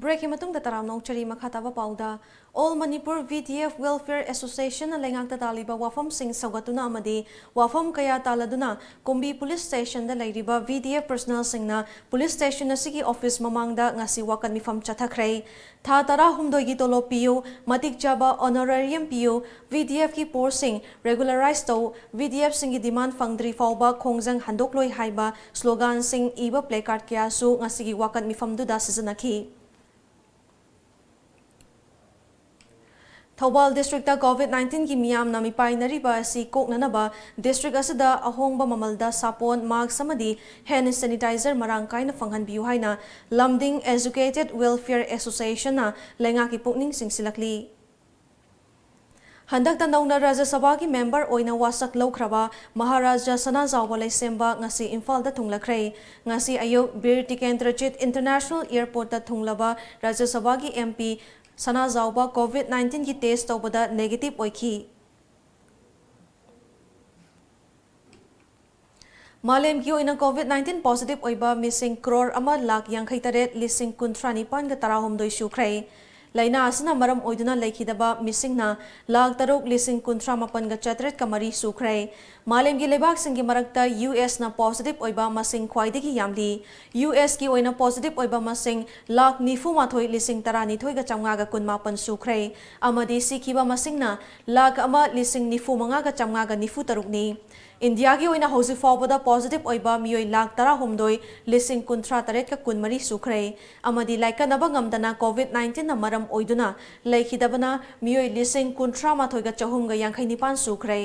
Break ꯀꯤ ꯃꯇꯨꯡꯗ ꯇꯔꯥꯝꯅ ꯑꯣꯛꯆꯔꯤ꯫ ꯃꯈꯥ ꯇꯥꯕ ꯄꯥꯎꯗ, All Manipur V D F Welfare Association ꯅ ꯂꯩꯉꯥꯛꯇ ꯇꯥꯜꯂꯤꯕ ꯋꯥꯐꯝꯁꯤꯡ ꯁꯧꯒꯠꯇꯨꯅ ꯑꯃꯗꯤ ꯋꯥꯐꯝ ꯀꯌꯥ ꯇꯥꯜꯂꯗꯨꯅ ꯀꯨꯝꯕꯤ police station ꯗ ꯂꯩꯔꯤꯕ V D F personnel ꯁꯤꯡꯅ police station ꯑꯁꯤꯒꯤ office ꯃꯃꯥꯡꯗ ꯉꯁꯤ ꯋꯥꯀꯠ ꯃꯤꯐꯝ ꯆꯠꯊꯈ꯭ꯔꯦ꯫ ꯊꯥ ꯇꯔꯥꯍꯨꯝꯗꯣꯏꯒꯤ ꯇꯣꯂꯣꯞ ꯄꯤꯌꯨ, ꯃꯇꯤꯛ ꯆꯥꯕ honorarium ꯄꯤꯌꯨ, V D F ꯀꯤ post ꯁꯤꯡ regularize ꯇꯧ, V D F ꯁꯤꯡꯒꯤ demand ꯐꯪꯗ꯭ꯔꯤ ꯐꯥꯎꯕ ꯈꯣꯡꯖꯪ ꯍꯟꯗꯣꯛꯂꯣꯏ ꯍꯥꯏꯕ slogan ꯁꯤꯡ ꯏꯕ placard ꯀꯌꯥꯁꯨ ꯉꯁꯤꯒꯤ ꯋꯥꯀꯠ ꯃꯤꯐꯝꯗꯨꯗ ꯁꯤꯖꯤꯟꯅꯈꯤ꯫ ꯊꯧꯕꯥꯜ district ꯇ COVID nineteen ꯒꯤ ꯃꯤꯌꯥꯝꯅ ꯃꯤꯄꯥꯏꯅꯔꯤꯕ ꯑꯁꯤ ꯀꯣꯛꯅꯅꯕ district ꯑꯁꯤꯗ ꯑꯍꯣꯡꯕ ꯃꯃꯜꯗ ꯁꯥꯄꯣꯟ, mask ꯑꯃꯗꯤ hand sanitizer ꯃꯔꯥꯡ ꯀꯥꯏꯅ ꯐꯪꯍꯟꯕꯤꯌꯨ ꯍꯥꯏꯅ ꯂꯝꯗꯤꯡ Educated Welfare Association ꯅ ꯂꯩꯉꯥꯛꯀꯤ ꯄꯨꯛꯅꯤꯡ ꯆꯤꯡꯁꯤꯜꯂꯛꯂꯤ꯫ ꯍꯟꯗꯛꯇ ꯅꯧꯅ ꯔꯥꯖ꯭ꯌ ꯁꯚꯥꯒꯤ member ꯑꯣꯏꯅ ꯋꯥꯁꯛ ꯂꯧꯈ꯭ꯔꯕ ꯃꯍꯥꯔꯥꯖꯥ ꯁꯅꯥꯖꯥꯎꯕ ꯂꯩꯁꯦꯝꯕ ꯉꯁꯤ ꯏꯝꯐꯥꯜꯗ ꯊꯨꯡꯂꯈ꯭ꯔꯦ꯫ ꯉꯁꯤ ꯑꯌꯨꯛ ꯕꯤꯔ ꯇꯤꯀꯦꯟꯗ꯭ꯔꯖꯤꯠ International Airport ꯇ ꯊꯨꯡꯂꯕ ꯔꯥꯖ꯭ꯌ ꯁꯚꯥꯒꯤ M P ꯁꯅꯥꯖꯥꯎꯕ COVID nineteen ꯒꯤ test ꯇꯧꯕꯗ negative ꯑꯣꯏꯈꯤ꯫ ꯃꯥꯂꯦꯝꯒꯤ ꯑꯣꯏꯅ COVID nineteen positive ꯑꯣꯏꯕ ꯃꯤꯁꯤꯡ ꯀ꯭ꯔꯣꯔ ꯑꯃ ꯂꯥꯈ ꯌꯥꯡꯈꯩ ꯇꯔꯦꯠ ꯂꯤꯁꯤꯡ ꯀꯨꯟꯊ꯭ꯔꯥ ꯅꯤꯄꯥꯟꯒ ꯇꯔꯥꯍꯨꯝꯗꯣꯏ ꯁꯨꯈ꯭ꯔꯦ꯫ ꯂꯥꯏꯅꯥ ꯑꯁꯤꯅ ꯃꯔꯝ ꯑꯣꯏꯗꯨꯅ ꯂꯩꯈꯤꯗꯕ ꯃꯤꯁꯤꯡꯅ ꯂꯥꯈ ꯇꯔꯨꯛ ꯂꯤꯁꯤꯡ ꯀꯨꯟꯊ꯭ꯔꯥ ꯃꯥꯄꯟꯒ ꯆꯥꯇ꯭ꯔꯦꯠꯀ ꯃꯔꯤ ꯁꯨꯈ꯭ꯔꯦ꯫ ꯃꯥꯂꯦꯝꯒꯤ ꯂꯩꯕꯥꯛꯁꯤꯡꯒꯤ ꯃꯔꯛꯇ U S ꯅ positive ꯑꯣꯏꯕ ꯃꯁꯤꯡ ꯈ꯭ꯋꯥꯏꯗꯒꯤ ꯌꯥꯝꯂꯤ꯫ U S ꯀꯤ ꯑꯣꯏꯅ positive ꯑꯣꯏꯕ ꯃꯁꯤꯡ ꯂꯥꯈ ꯅꯤꯐꯨ ꯃꯥꯊꯣꯏ ꯂꯤꯁꯤꯡ ꯇꯔꯥꯅꯤꯊꯣꯏꯒ ꯆꯥꯝꯃꯉꯥꯒ ꯀꯨꯟꯃꯥꯄꯟ ꯁꯨꯈ꯭ꯔꯦ, ꯑꯃꯗꯤ ꯁꯤꯈꯤꯕ ꯃꯁꯤꯡꯅ ꯂꯥꯈ ꯑꯃ ꯂꯤꯁꯤꯡ ꯅꯤꯐꯨ ꯃꯉꯥꯒ ꯆꯥꯝꯃꯉꯥꯒ ꯅꯤꯐꯨ ꯇꯔꯨꯛꯅꯤ꯫ ꯏꯟꯗꯤꯌꯥꯒꯤ ꯑꯣꯏꯅ ꯍꯧꯖꯤꯛ ꯐꯥꯎꯕꯗ positive ꯑꯣꯏꯕ ꯃꯤꯑꯣꯏ ꯂꯥꯈ ꯇꯔꯥꯍꯨꯝꯗꯣꯏ ꯂꯤꯁꯤꯡ ꯀꯨꯟꯊ꯭ꯔꯥ ꯇꯔꯦꯠꯀ ꯀꯨꯟꯃꯔꯤ ꯁꯨꯈ꯭ꯔꯦ, ꯑꯃꯗꯤ ꯂꯥꯏꯀꯠꯅꯕ ꯉꯝꯗꯅ COVID nineteen ꯅ ꯃꯔꯝ ꯑꯣꯏꯗꯨꯅ ꯂꯩꯈꯤꯗꯕꯅ ꯃꯤꯑꯣꯏ ꯂꯤꯁꯤꯡ ꯀꯨꯟꯊ꯭ꯔꯥ ꯃꯥꯊꯣꯏꯒ ꯆꯍꯨꯝꯒ ꯌꯥꯡꯈꯩ ꯅꯤꯄꯥꯟ ꯁꯨꯈ꯭ꯔꯦ꯫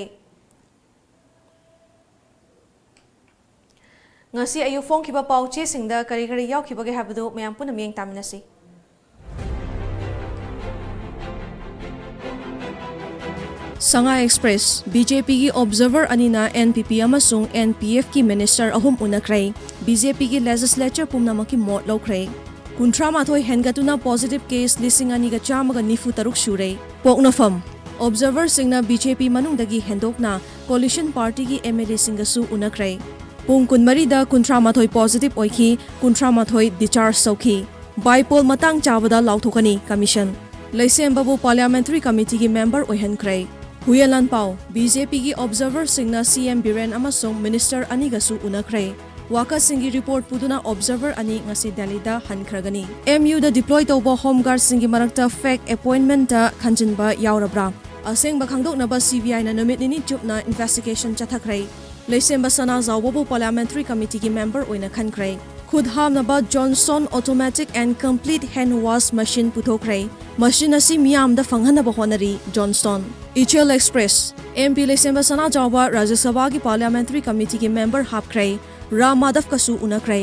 ꯉꯁꯤ ꯑꯌꯨꯛ ꯐꯣꯡꯈꯤꯕ ꯄꯥꯎ ꯆꯦꯁꯤꯡꯗ ꯀꯔꯤ ꯀꯔꯤ ꯌꯥꯎꯈꯤꯕꯒꯦ ꯍꯥꯏꯕꯗꯨ ꯃꯌꯥꯝ ꯄꯨꯟꯅ ꯃꯤꯠꯌꯦꯡ ꯇꯥꯃꯤꯟꯅꯁꯤ꯫ ꯁꯉꯥꯏ ꯑꯦꯛꯁꯄ꯭ꯔꯦꯁ, ꯕꯤ ꯖꯦ ꯄꯤꯒꯤ ꯑꯣꯕꯖꯔꯚꯔ ꯑꯅꯤꯅ ꯑꯦꯟ ꯄꯤ ꯄꯤ ꯑꯃꯁꯨꯡ ꯑꯦꯟ ꯄꯤ ꯑꯦꯐꯀꯤ ꯃꯤꯅꯤꯁꯇꯔ ꯑꯍꯨꯝ ꯎꯅꯈ꯭ꯔꯦ꯫ ꯕꯤ ꯖꯦ ꯄꯤꯒꯤ ꯂꯦꯖꯤꯁꯂꯦꯆꯔ ꯄꯨꯝꯅꯃꯛꯀꯤ ꯃꯣꯠ ꯂꯧꯈ꯭ꯔꯦ꯫ ꯀꯨꯟꯊ꯭ꯔꯥ ꯃꯥꯊꯣꯏ ꯍꯦꯟꯒꯠꯇꯨꯅ ꯄꯣꯖꯤꯇꯤꯚ ꯀꯦꯁ ꯂꯤꯁꯤꯡ ꯑꯅꯤꯒ ꯆꯥꯝꯃꯒ ꯅꯤꯐꯨ ꯇꯔꯨꯛ ꯁꯨꯔꯦ꯫ ꯄꯣꯛꯅꯐꯝ, ꯑꯣꯕꯖꯔꯚꯔꯁꯤꯡꯅ ꯕꯤ ꯖꯦ ꯄꯤ ꯃꯅꯨꯡꯗꯒꯤ ꯍꯦꯟꯗꯣꯛꯅ ꯀꯣꯂꯤꯁꯟ ꯄꯥꯔꯇꯤꯒꯤ ꯑꯦꯝ ꯑꯦꯜ ꯑꯦꯁꯤꯡꯒꯁꯨ ꯎꯅꯈ꯭ꯔꯦ꯫ ꯄꯨꯡ ꯀꯨꯟꯃꯔꯤꯗ ꯀꯨꯟꯊ꯭ꯔꯥ ꯃꯥꯊꯣꯏ ꯄꯣꯖꯤꯇꯤꯚ ꯑꯣꯏꯈꯤ, ꯀꯨꯟꯊ꯭ꯔꯥ ꯃꯥꯊꯣꯏ ꯗꯤꯆꯥꯔꯖ ꯇꯧꯈꯤ꯫ ꯕꯥꯏꯄꯣꯜ ꯃꯇꯥꯡ ꯆꯥꯕꯗ ꯂꯥꯎꯊꯣꯛꯀꯅꯤ ꯀꯃꯤꯁꯟ꯫ ꯂꯩꯁꯦꯝꯕꯕꯨ ꯄꯥꯔꯂꯤꯌꯥꯃꯦꯟꯇꯔꯤ ꯀꯃꯤꯇꯤꯒꯤ ꯃꯦꯝꯕꯔ ꯑꯣꯏꯍꯟꯈ꯭ꯔꯦ꯫ ꯍꯨꯌꯦꯟ ꯂꯥꯟꯄꯥꯎ, ꯕꯤ ꯖꯦ ꯄꯤꯒꯤ ꯑꯣꯕꯖꯔꯚꯔꯁꯤꯡꯅ ꯁꯤ ꯑꯦꯝ ꯕꯤꯔꯦꯟ ꯑꯃꯁꯨꯡ ꯃꯤꯅꯤꯁꯇꯔ ꯑꯅꯤꯒꯁꯨ ꯎꯅꯈ꯭ꯔꯦ꯫ ꯋꯥꯀꯠꯁꯤꯡꯒꯤ ꯔꯤꯄꯣꯔꯠ ꯄꯨꯗꯨꯅ ꯑꯣꯕꯖꯔꯚꯔ ꯑꯅꯤ ꯉꯁꯤ ꯗꯦꯜꯂꯤꯗ ꯍꯟꯈ꯭ꯔꯒꯅꯤ꯫ ꯑꯦꯝ ꯌꯨꯗ ꯗꯤꯄ꯭ꯂꯣꯏ ꯇꯧꯕ ꯍꯣꯝ ꯒꯥꯔꯗꯁꯤꯡꯒꯤ ꯃꯔꯛꯇ ꯐꯦꯛ ꯑꯦꯄꯣꯏꯟꯃꯦꯟꯠꯇ ꯈꯟꯖꯤꯟꯕ ꯌꯥꯎꯔꯕ꯭ꯔꯥ? ꯑꯁꯦꯡꯕ ꯈꯪꯗꯣꯛꯅꯕ ꯁꯤ ꯕꯤ ꯑꯥꯏꯅ ꯅꯨꯃꯤꯠ ꯅꯤꯅꯤ ꯆꯨꯞꯅ ꯏꯟꯚꯦꯁꯇꯤꯒꯦꯁꯟ ꯆꯠꯊꯈ꯭ꯔꯦ꯫ ꯂꯩꯁꯦꯝꯕ ꯁꯅꯥꯖꯥꯎꯕꯕꯨ ꯄꯥꯔꯂꯤꯌꯥꯃꯦꯟꯇꯔꯤ ꯀꯃꯤꯇꯤꯒꯤ ꯃꯦꯝꯕꯔ ꯑꯣꯏꯅ ꯈꯟꯈ꯭ꯔꯦ꯫ ꯈꯨꯠ ꯍꯥꯝꯅꯕ Johnston automatic and complete hand wash machine ꯄꯨꯊꯣꯛꯈ꯭ꯔꯦ꯫ ꯃꯦꯁꯤꯟ ꯑꯁꯤ ꯃꯤꯌꯥꯝꯗ ꯐꯪꯍꯟꯅꯕ ꯍꯣꯠꯅꯔꯤ ꯖꯣꯟꯁꯇꯣꯟ꯫ ꯏꯆꯦꯜ ꯑꯦꯛꯁꯄ꯭ꯔꯦꯁ, ꯑꯦꯝ ꯄꯤ ꯂꯩꯁꯦꯝꯕ ꯁꯅꯥꯖꯥꯎꯕ ꯔꯥꯖ꯭ꯌ ꯁꯚꯥꯒꯤ ꯄꯥꯔꯂꯤꯌꯥꯃꯦꯟꯇꯔꯤ ꯀꯃꯤꯇꯤꯒꯤ ꯃꯦꯝꯕꯔ ꯍꯥꯞꯈ꯭ꯔꯦ꯫ ꯔꯥꯝ ꯃꯥꯙꯕꯀꯁꯨ ꯎꯅꯈ꯭ꯔꯦ꯫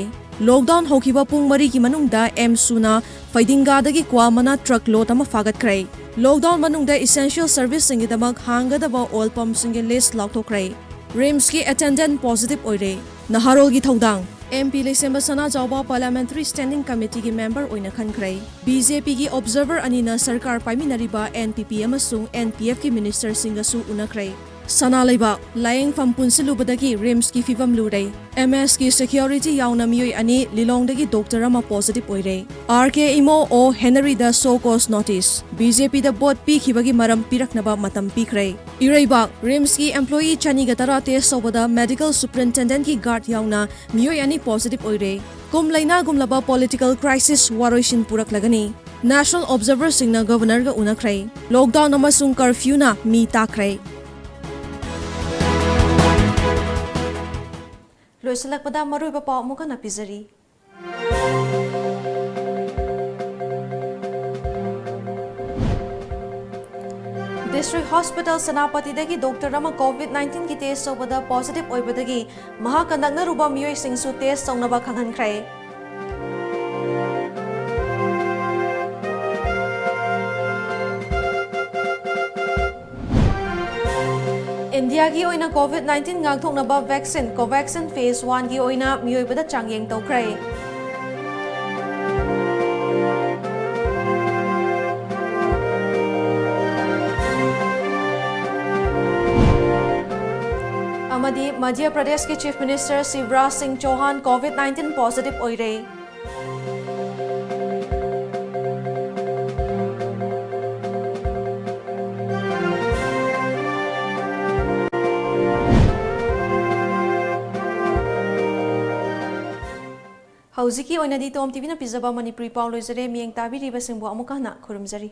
ꯂꯣꯛꯗꯥꯎꯟ ꯍꯧꯈꯤꯕ ꯄꯨꯡ ꯃꯔꯤꯒꯤ ꯃꯅꯨꯡꯗ ꯑꯦꯝ ꯁꯨꯅꯥ ꯐꯩꯗꯤꯡꯒꯥꯗꯒꯤ ꯀ꯭ꯋꯥ ꯃꯅꯥ ꯇ꯭ꯔꯛ ꯂꯣꯗ ꯑꯃ ꯐꯥꯒꯠꯈ꯭ꯔꯦ꯫ ꯂꯣꯛꯗꯥꯎꯟ ꯃꯅꯨꯡꯗ ꯏꯁꯦꯟꯁꯤꯌꯦꯜ ꯁꯔꯚꯤꯁꯁꯤꯡꯒꯤꯗꯃꯛ ꯍꯥꯡꯒꯗꯕ ꯑꯣꯏꯜ ꯄꯝꯞꯁꯤꯡꯒꯤ ꯂꯤꯁ ꯂꯥꯎꯊꯣꯛꯈ꯭ꯔꯦ꯫ ꯔꯤꯝꯁꯀꯤ ꯑꯦꯇꯦꯟꯗꯦꯟꯠ ꯄꯣꯖꯤꯇꯤꯚ ꯑꯣꯏꯔꯦ꯫ ꯅꯍꯥꯔꯣꯜꯒꯤ ꯊꯧꯗꯥꯡ, ꯑꯦꯝ ꯄꯤ ꯂꯩꯁꯦꯝꯕ ꯁꯅꯥꯖꯥꯎꯕ ꯄꯥꯔꯂꯤꯌꯥꯃꯦꯟꯇꯔꯤ ꯁ꯭ꯇꯦꯟꯗꯤꯡ ꯀꯃꯤꯇꯤꯒꯤ ꯃꯦꯝꯕꯔ ꯑꯣꯏꯅ ꯈꯟꯈ꯭ꯔꯦ꯫ ꯕꯤ ꯖꯦ ꯄꯤꯒꯤ ꯑꯣꯕꯖꯔꯚꯔ ꯑꯅꯤꯅ ꯁꯔꯀꯥꯔ ꯄꯥꯏꯃꯤꯟꯅꯔꯤꯕ ꯑꯦꯟ ꯄꯤ ꯄꯤ ꯑꯃꯁꯨꯡ ꯑꯦꯟ ꯄꯤ ꯑꯦꯐꯀꯤ ꯃꯤꯅꯤꯁꯇꯔꯁꯤꯡꯒꯁꯨ ꯎꯅꯈ꯭ꯔꯦ꯫ ꯁꯅꯥ ꯂꯩꯕꯥꯛ, ꯂꯥꯌꯦꯡꯐꯝ ꯄꯨꯟꯁꯤꯜꯂꯨꯕꯗꯒꯤ ꯔꯤꯝꯁꯀꯤ ꯐꯤꯚꯝ ꯂꯨꯔꯦ꯫ ꯑꯦꯝ ꯑꯦꯁꯀꯤ ꯁꯦꯀ꯭ꯌꯨꯔꯤꯇꯤ ꯌꯥꯎꯅ ꯃꯤꯑꯣꯏ ꯑꯅꯤ, ꯂꯤꯂꯣꯡꯗꯒꯤ ꯗꯣꯛꯇꯔ ꯑꯃ ꯄꯣꯖꯤꯇꯤꯚ ꯑꯣꯏꯔꯦ꯫ ꯑꯥꯔ ꯀꯦ ꯏꯃꯣ ꯑꯣ ꯍꯦꯅꯔꯤꯗ ꯁꯣ ꯀꯣꯁ ꯅꯣꯇꯤꯁ꯫ ꯕꯤ ꯖꯦ ꯄꯤꯗ ꯚꯣꯠ ꯄꯤꯈꯤꯕꯒꯤ ꯃꯔꯝ ꯄꯤꯔꯛꯅꯕ ꯃꯇꯝ ꯄꯤꯈ꯭ꯔꯦ꯫ ꯏꯔꯩꯕꯥꯛ, ꯔꯤꯝꯁꯀꯤ ꯑꯦꯝꯄ꯭ꯂꯣꯌꯤ ꯆꯅꯤꯒ ꯇꯔꯥ ꯇꯦꯁ ꯇꯧꯕꯗ ꯃꯦꯗꯤꯀꯦꯜ ꯁꯨꯄ꯭ꯔꯤꯟꯇꯦꯟꯗꯦꯟꯠꯀꯤ ꯒꯥꯔꯗ ꯌꯥꯎꯅ ꯃꯤꯑꯣꯏ ꯑꯅꯤ ꯄꯣꯖꯤꯇꯤꯚ ꯑꯣꯏꯔꯦ꯫ ꯀꯨꯝ ꯂꯩꯅꯥꯒꯨꯝꯂꯕ ꯄꯣꯂꯤꯇꯤꯀꯦꯜ ꯀ꯭ꯔꯥꯏꯁꯤꯁ ꯋꯥꯔꯣꯏꯁꯤꯟ ꯄꯨꯔꯛꯂꯒꯅꯤ꯫ ꯅꯦꯁꯅꯦꯜ ꯑꯣꯕꯖꯔꯚꯔꯁꯤꯡꯅ ꯒꯚꯔꯅꯔꯒ ꯎꯅꯈ꯭ꯔꯦ꯫ ꯂꯣꯛꯗꯥꯎꯟ ꯑꯃꯁꯨꯡ ꯀꯔꯐ꯭ꯌꯨꯅ ꯃꯤ ꯇꯥꯛꯈ꯭ꯔꯦ꯫ ꯂꯣꯏꯁꯤꯜꯂꯛꯄꯗ ꯃꯔꯨꯑꯣꯏꯕ ꯄꯥꯎ ꯑꯃꯨꯛ ꯍꯟꯅ ꯄꯤꯖꯔꯤ꯫ ꯁ꯭ꯔꯤ ꯍꯣꯁꯄꯤꯇꯥꯜ ꯁꯦꯅꯥꯄꯇꯤꯗꯒꯤ ꯗꯣꯛꯇꯔ ꯑꯃ COVID nineteen ꯒꯤ ꯇꯦꯁ ꯇꯧꯕꯗ ꯄꯣꯖꯤꯇꯤꯚ ꯑꯣꯏꯕꯗꯒꯤ ꯃꯍꯥꯛꯀ ꯅꯛꯅꯔꯨꯕ ꯃꯤꯑꯣꯏꯁꯤꯡꯁꯨ ꯇꯦꯁ ꯇꯧꯅꯕ ꯈꯪꯍꯟꯈ꯭ꯔꯦ꯫ ꯏꯟꯗꯤꯌꯥꯒꯤ ꯑꯣꯏꯅ COVID nineteen ꯉꯥꯛꯊꯣꯛꯅꯕ ꯚꯦꯛꯁꯤꯟ ꯀꯣꯚꯦꯛꯁꯤꯟ ꯐꯦꯖ ꯋꯥꯟꯒꯤ ꯑꯣꯏꯅ ꯃꯤꯑꯣꯏꯕꯗ ꯆꯥꯡꯌꯦꯡ ꯇꯧꯈ꯭ꯔꯦ꯫ ꯑꯃꯗꯤ ꯃꯙ꯭ꯌ ꯄ꯭ꯔꯗꯦꯁꯀꯤ ꯆꯤꯐ ꯃꯤꯅꯤꯁꯇꯔ ꯁꯤꯕꯔꯥꯖ ꯁꯤꯡ ꯆꯧꯍꯥꯟ COVID nineteen ꯄꯣꯖꯤꯇꯤꯚ ꯑꯣꯏꯔꯦ꯫ ꯍꯧꯖꯤꯛꯀꯤ ꯑꯣꯏꯅꯗꯤ ꯇꯣꯝ ꯇꯤꯚꯤꯅ ꯄꯤꯖꯕ ꯃꯅꯤꯄꯨꯔꯤ ꯄꯥꯎ ꯂꯣꯏꯖꯔꯦ꯫ ꯃꯤꯠꯌꯦꯡ ꯇꯥꯕꯤꯔꯤꯕꯁꯤꯡꯕꯨ ꯑꯃꯨꯛꯀ ꯍꯟꯅ ꯈꯨꯔꯨꯝꯖꯔꯤ꯫